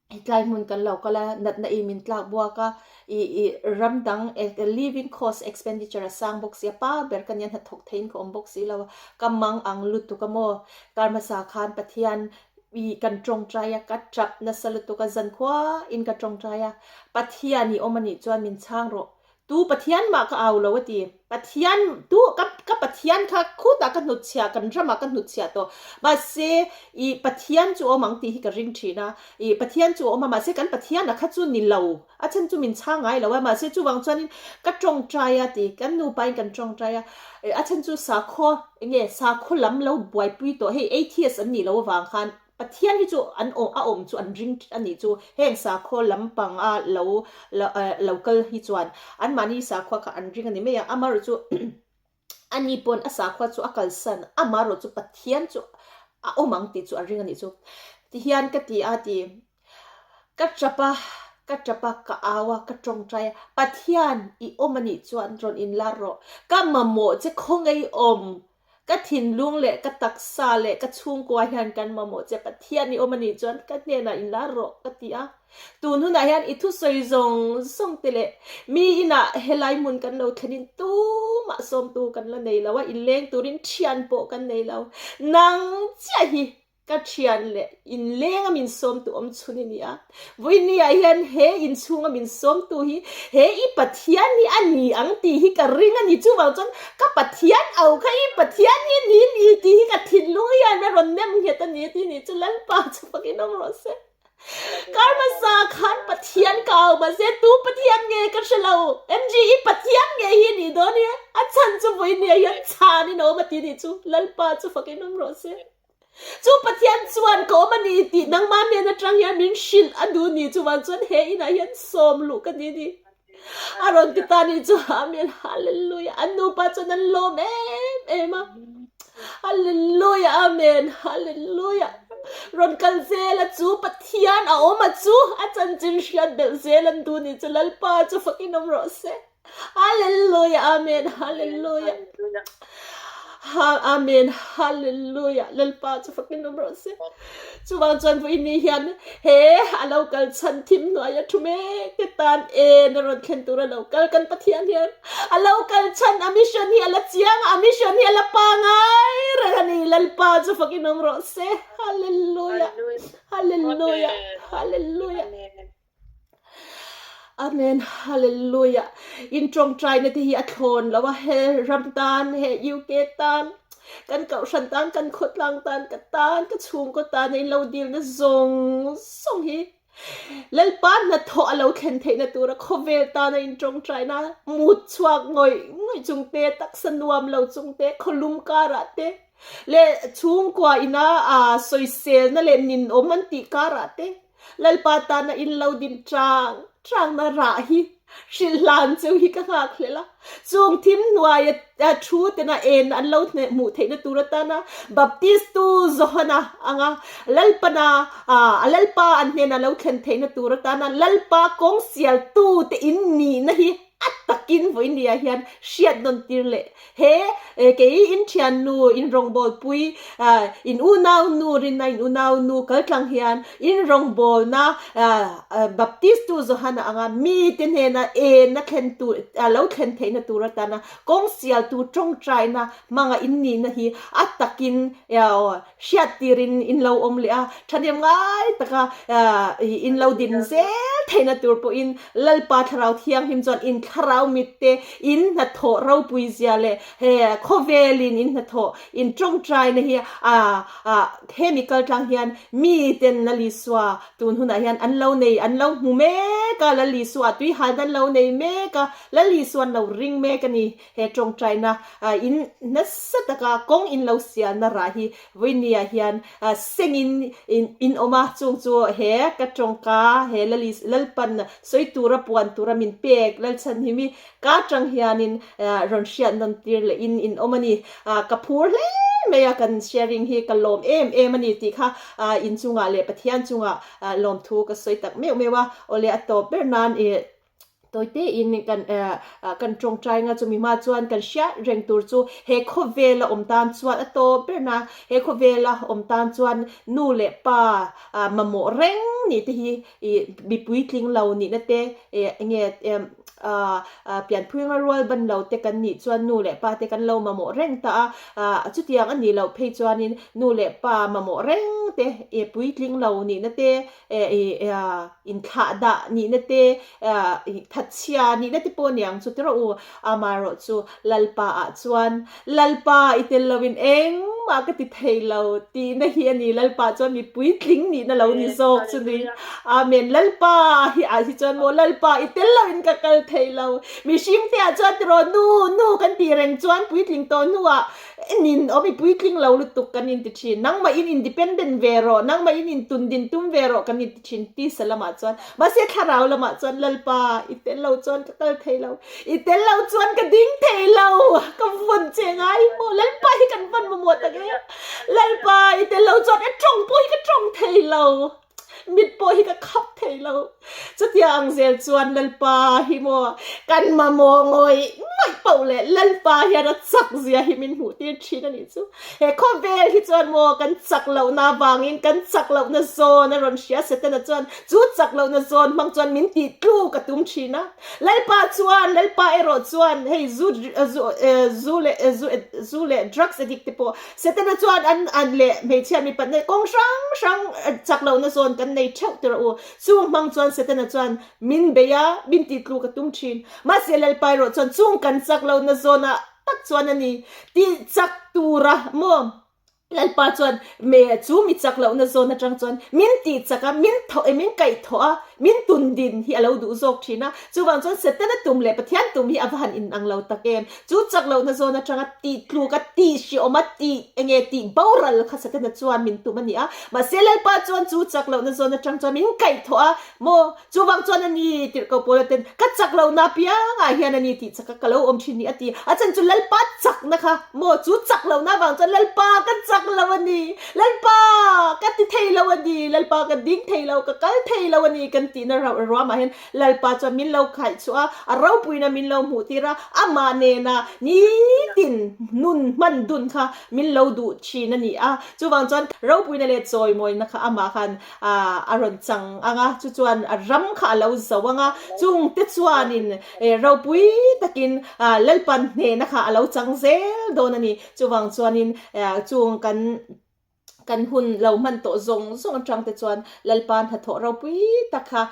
Hetlai hmun kan lo kal a, natna i min tlak buak a, i i ram dang living cost expenditure a sang bawk si a, pa ber ka nia hnathawk theihin ka awm bawk si lo a, ka mang ang lutuk a maw? Kar hmasa khan Pathian i kan tawngtai a, ka tap nasa lutuk a, zankhua in ka tawngtai a, Pathian i awm anih chuan min chhang rawh, Tu Pathian mah ka au lo a ti. Pathian, tu ka ka Pathian kha khutah ka hnutchhiah, kan ramah ka hnutchhiah tawh. Mahse, i Pathian chu awm ang tih hi ka ring thin a. I Pathian chu a awm a, mahse kan Pathian a kha chu ni lo. A chhan chu min chhang ngai lo a, mahse chuvang chuanin ka tawngtai a ti. Kan nupain kan tawngtai a. A chhan chu sakhaw, enge sakhaw lam lo buaipui tawh, hei atheist an nih loh avang khan Pathian hi chu an awm a awm chu an ring a nih chu heng sakhaw lampang a lo lo kal hi chuan anmahni sakhua kha an ring a ni mai a, amaherawh chu ani pawn a sakhua chu a kalsan amaherawh chu Pathian chu a awm ang tih chu a ring a nih chu. Tihian ka ti a ti ka tap a ka tap a ka au a ka tawngtai a Pathian i awm a nih chuan rawn inlar rawh ka mamawh che khawngaih awm Ka thinlung leh ka taksa leh ka chhungkua hian kan mamawh che Pathian i awm a nih chuan ka hnenah in la rawh ka ti a. Tun hunah hian i thusawi zawng zawng te leh mi inah helai hmun kan lo thlenin tumah sawmtu kan la nei lo a, inleng turin thian pawh kan nei lo. Nang chiah hi Ka thian leh inleng a min sawmtu awm chhun i ni a. Vawinia hian he inchhung a min sawmtu hi he i Pathian hi a ni ang tih hi ka ring a ni. Chuvang chuan ka Pathian au kha i Pathian hi ni ni tih hi ka thinlung hian a rawn nem nghet a ni a ti ni chu Lalpa chu fakin awm rawh se. Kar hmasa khan Pathian ka au mahse tu Pathian nge ka hre lo. MG i Pathian nge hi ni dawn hi a chhan chu vawinia hian chhan in awm a ti ni chu Lalpa chu fakin awm rawh se. Chu Pathian chuan ka awm a ni tih nangmah hnen atang hian min hrilh a duh ni chuvang chuan he inah hian sawm luh ka ni ni. A rawn ti ta ni chu Amen Hallelujah an nupa chuan an lawm em em a. Hallelujah Amen Hallelujah rawn kal zel a chu Pathian a awm a chu a chanchin hriat belh zel an duh ni chu Lalpa chu fakin awm rawh se. Hallelujah Amen Hallelujah Ha Amen Hallelujah Lalpa chu fakin awm rawh se Chuvang chuan vawiin ni hian he a lo kal chhan thim hnuai a thu mek te tan en a rawn thlen tur a lo kal kan Pathian hian a lo kal chhan a mission hi a la chiang a mission hi a la pangai reng a ni Lalpa chu fakin awm rawh se Hallelujah Hallelujah Hallelujah Amen Hallelujah In tawngtaina te hi a thlawn lo a he ram tan he UK tan kan kohhran tan kan khawtlang tan ka tan ka chhungkaw tan in lo dilna zawng zawng hi Lalpa hnathawh a lo thlen theihna tura khawvel tana in tawngtaina mut chhuak ngawih ngawih chung te taksa nuam lo chung te khawlum karah te leh chhungkua ina sawiselna leh ninawm an tih karah te Lalpa tana in lo din chang changna rah hi hrilh hlan cheu hi ka nghak hlel a. Chung thim hnuaia thu tena en an lo hmuh theihna tur atana Baptistu Johana anga Lalpana a Lalpa an hnena lo thlen theihna tur atana Lalpa kawng sialtu te in nihna hi A takin vawinia hian hriat nawn tir leh he kei in thian nu in rawngbawlpui in unau nu rinna in unau nu kaltlang hian in rawngbawlna Baptist tu Johana anga mite hnena enna thlen tur lo thlen theihna tur atana kawng sialtu tawngtaina hmanga in nihna hi a takin Hriat tirin in lo awm leh a, thahnem ngai taka in lo din zel theihna tur pawhin Lalpa Thlarau Thianghlim chuan in thlarau mit te, in hnathawh ropui zia leh he khawvelin in hnathawh, in tawngtaina hi hemi kaltlang hian miten Lal Isua tun hunah hian an lo nei, an lo hmu mek a, Lal Isua tuihalna an lo nei mek a, Lal Isua an lo ring mek a ni. He tawngtaina in nasa taka kawng in lo sialna rah hi vawinia hian sengin in awm a, chung chu he ka tawngka he Lalpan sawi tura puan tura min pek Lalchhan. Lalchhanhimi ka tang hianin rawn hriat nawn tir leh in in awm a ni. Ka phur hle mai a, kan sharing hi ka lawm em em a ni tih kha inchungah leh Pathian chungah lawmthu ka sawi tak meuh meuh a. Awle a tawp ber nan ih Tawite in kan kan tawngtai nga chumi hma chuan kan hriat reng tur chu he khawvela awm tan chuan a tawp ber na he khawvela awm tan chuan nu leh pa mamawh reng nih te hi ih mipui tling lo nihna te ih enge pianpui anga rual ban lo te kan nih chuan nu leh pa te kan lo mamawh reng ta a chutiang a nih loh phei chuanin nu leh pa mamawh reng te ih puitling lo nihna te Inthlah dah nihna te, thatchhia nihna te pawh niang chu tiraw u. Amaherawh chu Lalpa ah chuan, Lalpa i tel loin engmah ka ti thei lo tihna hi a ni. Lalpa chuan mi puitling nihna lo ni zawk chu ni. Amen. Lalpa hi ah hi chuan maw Lalpa i tel loin ka kal thei lo. Mihring te ah chuan tiraw nu nu kan tih reng chuan puitling tawh hnuah Nin awm i puitling lo lutuk kan inti thin. Nangmah in independent ve rawh, nangmah in intun din tum ve rawh kan inti thin tisa lamah chuan. Mahse thlarau lamah chuan Lalpa i tel lo chuan ka kal thei lo, i tel lo chuan ka ding thei lo, ka vawn che ngai maw Lalpa hi kan vawn mamawh tak e. Lalpa i tel lo chuan ka tawng pawh hi ka tawng thei lo. Mit pawh hi ka khap thei lo. Chutia ang zel chuan Lalpa hi maw kan mamawh ngawih ngawih poh leh Lalpa hian a chak zia hi min hmuh tir thin a nih chu. He khawvel hi chuan maw kan chak lohna avangin kan chak lohna zawn a rawn hria Setana chuan chu chak lohna zawn hmang chuan min tih tluk a tum thin a. Lalpa chuan Lalpa erawh chuan hei zu zu zu leh zu zu leh drugs addict te pawh Setana chuan an an leh hmeichhia mipatna kawng hrang hrang chak lohna zawn kan nei theuh tir a u. Chung hmang chuan Setana chuan min bei a, min tih tluk a tum thin. Mahse Lalpa erawh chuan chung kan chak lohna zawnah tak chuan a ni tih chak tura maw? Lalpa chuan me chu mi chak lohna zawn atang chuan min tih chak a, min thawh e min kaih thawh a, Min tun din hi a lo duh zawk thin a, chuvang chuan Setana tum leh Pathian tum hi a va han inang lo tak em. Chu chak lohna zawn atanga tih tluk a, tih hriawm a, tih enge tih boral kha Setana chuan min tum a ni a. Mahse Lalpa chuan chu chak lohna zawn atang chuan min kaihthawh a, maw chuvang chuan a ni tirhkoh Paula ten ka chak lohna apiangah hian a ni tih chaka ka lo awm thin ni a ti. A chan chu Lalpa chakna kha maw chu chak lohna avang chuan Lalpa ka chak lo a ni. Lalpa, ka ti thei lo a ni, Lalpa ka ding thei lo, ka kal thei lo a ni kan tihna ruamah hian Lalpa chuan min lo khaih chhuah a, a ropuina min lo hmuh tir a, amah nena nitin nun hman dun kha min lo duh thin a ni a. Chuvang chuan ropuina leh chawimawina kha amah khan a rawn chang ang a, chu chuan a ram kha a lo zo ang a, chungte chuanin ropui takin Lalpan hnehna kha a lo chang zel dawn a ni. Chuvang chuanin chung kan kan hun lo hman tawh zawng zawng atang te chuan Lalpa hnathawh ropui tak kha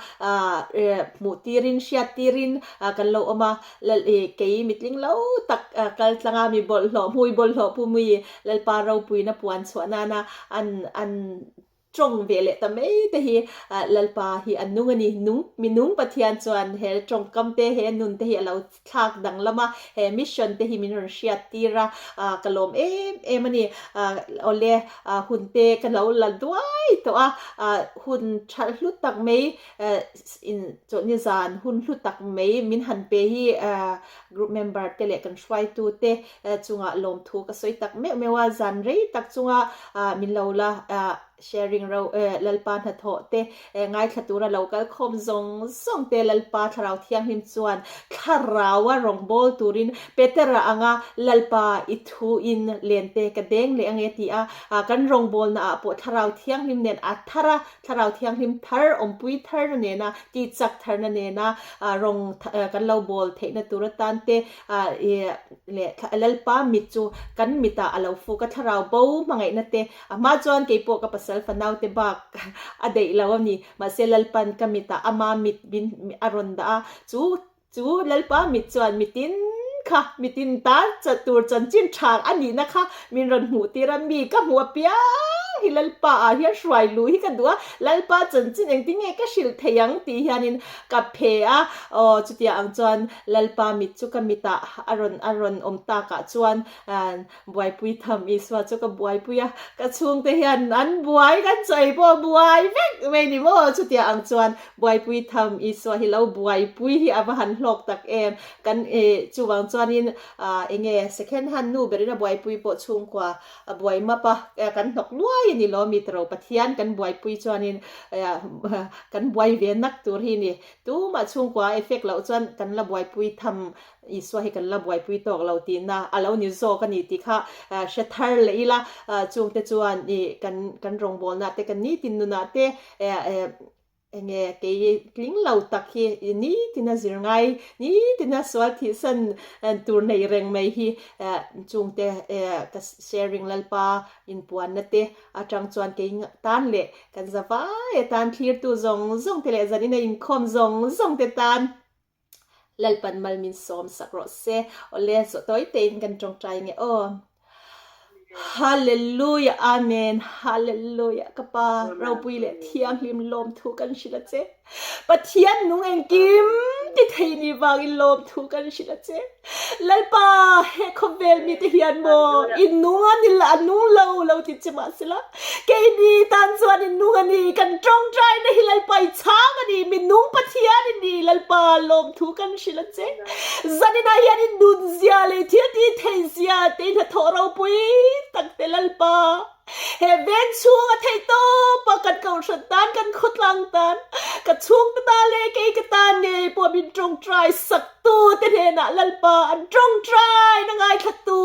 hmuh tirin hriat tirin kan lo awm a, Lal kei mitling lo tak kal tlanga mi bawlhhlawh hmui bawlhhlawh pumui Lalpa ropuina puan chhuah nana an an Tawng ve leh ta mai te hi Lalpa hi a nung a ni. Nung, mi nung Pathian chuan he tawngkam te, he nun te hi a lo thlak danglam a, he mission te hi min rawn hriat tir a, ka lawm em em a ni. Awle, hun te ka lo la duai tawh a, hun tha hlu tak mai, in chawlhni zan hun hlu tak mai min han pe hi group member te leh kan hruaitu te chungah lawmthu ka sawi tak meuh meuh a, zan rei tak chunga min lo la sharing ro Lalpa hnathawh te ngaithla tura lo kal khawm zawng zawng te Lalpa Thlarau Thianghlim chuan Thlaraua rawngbâwl turin Petera anga Lalpa i thu in len te ka deng leh ange ti a, kan rawngbâwlna ah pawh Thlarau Thianghlim nen a thar a, Thlarau Thianghlim thar awmpui tharna nena tihchak tharna nena rawng kan lo bâwl theihna tur atan te leh Lalpa mit chu kan mitah a lo fuk a, thlarau bo hmangaihna te a hma chuan keipawh ka pasal fanau te bak a deih lo a ni. Mahse Lalpan ka mitah ama mit min a rawn dah a, chu chu Lalpa mit chuan mitin kha mitin tan tur chanchin tha a nihna kha min rawn hmuh tir a, mi ka hmuh apiang. hi Lalpa ah hian hruai luh hi ka duh a, Lalpa chanchin engtin nge ka hrilh thei ang tih hianin ka phe a, aw chutiang ang chuan Lalpa mit chu ka mitah a rawn a rawn awm takah chuan buaipui tham Isua chu ka buaipui a, ka chhungte hian an buai kan chaw ei pawh buai vek mai ni maw chutiang ang chuan buaipui tham Isua hi lo buaipui hi a va han hlawk tak em, kan chuvang chuanin enge second hand nu berin a buaipui pawh chhungkua A buai map a, kan hnawk luai a ni lo mi taro Pathian kan buaipui chuanin kan buai ve nak tur hi ni. Tumah chhungkua a effect loh chuan kan la buaipui tham Isua hi kan la buaipui tawk lo tihna a lo ni zawk a ni tih kha hre thar leh ila chungte chuan ih kan kan rawngbawlna te kan nitin nunah te Enge kei tling lo tak hi nitin a zir ngai, nitin a sual thihsan tur nei reng mai hi chungte ka sharing Lalpa inpuanna te atang chuan kei tan leh kan zavai atan thlirtu zawng zawng te leh zanin a inkhawm zawng zawng te tan Lalpan mal min sawm sak rawh se. Awle zawh tawi tein kan tawngtai nge aw. Hallelujah Amen Hallelujah ka pa ropui leh thianghlim lawm thu kan hrilh a che. Pathian nung engkim ti thei ni vangin lawm thu kan hrilh a che. Lalpa he khawvel mi te hian maw in nung a ni la a nung lo lo ti che mahsela keini tan chuan in nung a ni kan tawngtai na hi Lalpa i chhang a ni mi nung Pathian i ni Lalpa lawmthu kan hrilh a che zaninah hian in nun zia leh thil ti thei zia te in hnathawh ropui tak te Lalpa He veng chhung a theih tawp a, kan kohhran tan, kan khawtlang tan, ka chhungte tan leh kei ka tan ngei pawh min tawngtai saktu te hnenah Lalpa an tawngtaina ngaithlatu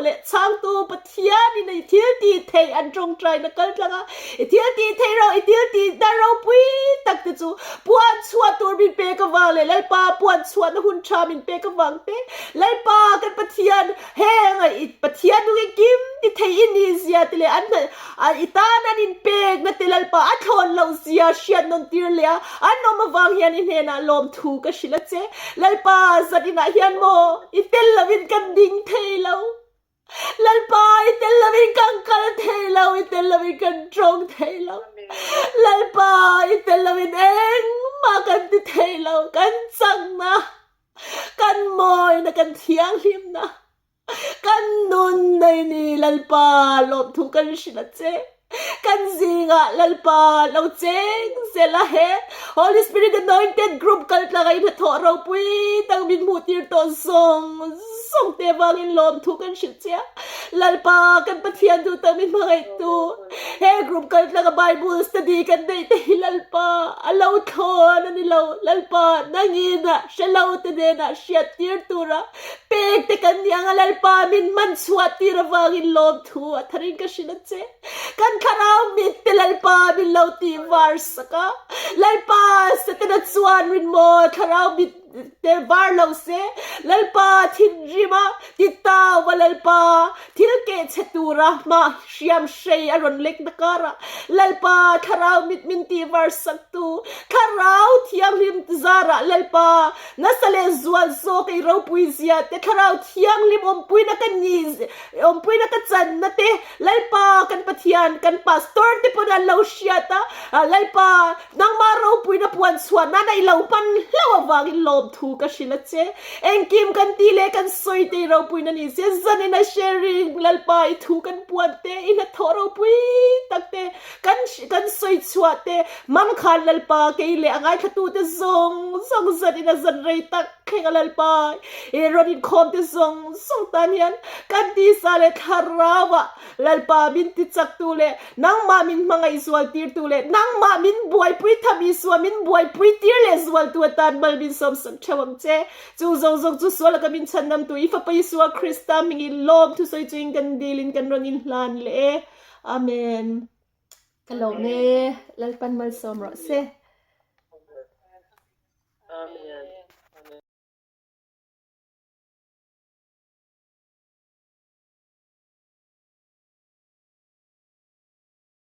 leh chhangtu Pathianin i thil tih theih an tawngtaina kal tlang a, i thil tih theih ro, i thil tih na ropui tak te chu puan chhuah tur min pek avang leh Lalpa puan chhuahna hun tha min pek avang te Lalpa kan Pathian Heng a i Pathian nung engkim ti thei i ni zia te leh an i tan an inpekna te Lalpa a thlawn loh zia hriat nawn tir leh a, an awm avang hian i hnenah lawmthu ka hrilh a che. Lalpa, zan inah hian maw i tel lovin kan ding thei lo. Lalpa, i tel lovin kan kal thei lo, i tel lovin kan tawng thei lo. Lalpa, i tel lovin engmah kan ti thei lo, kan chakna. Kan mawina kan thianghlimna kan nun nei ni Lalpa lawmthu kan hrilh a che. Kan zingah Lalpa lo cheng zel a he Holy Spirit Anointed Group kal tlanga i hnathawh ropui tak min hmuh tir tawh zawng zawng te vangin lawmthu kan hrilh che a. Lalpa kan Pathian duh tak min hmangaihtu he group kal tlanga Bible study kan neih te hi Lalpa a lo thlawn a ni lo. Lalpa nangin a hre lo te hnenah hriat tir tura pek te kan ni ang a Lalpa min hman chhuah tir avangin lawmthu a tharin ka hrilh a che. Kan thlarau mit te Lalpa min lo tih var sak a. Lalpa Setana chuan rin maw thlarau mit Te var lo se, Lalpa thinrim a ti tau a Lalpa thil keh chhe tura hma hriam hrei a rawn lek na karah Lalpa thlarau mit min tih var sak tu thlarau thianghlim zarah Lalpa nasa leh zual zawk ei ropui zia te thlarau thianghlim awmpuina ka ni awmpuina ka chan na te Lalpa kan Pathian kan pastor te pawn an lo hriat a Lalpa Nangmah ropuina puan chhuah nana i lo hman hlauh avangin lawmthu ka hrilh a che. Engkim kan ti leh kan sawi te i ropuina ni se, zanin a sharing Lalpa i thu kan puan te, i hnathawh ropui tak te kan kan sawi chhuah te, mangkhan Lalpa kei leh a ngaithlatute zawng zawng zanin a zan rei tak thleng a Lalpa i rawn inkhawm te zawng zawng tan hian kan tisa leh thlarauah Lalpa min ti chaktu leh nangmah min hmangaih zualtirtu leh nangmah min buaipui tham Isua min buaipui tir leh zualtu atan mal min sawmsak theuh ang che. Chu zawng zawng chu sual laka min chhandamtu i Fapa Isua Krista hmingin lawm thusawi chuin kan dilin kan rawn inhlan leh e. Amen. Ka lawm e. Lalpan malsawm rawh se.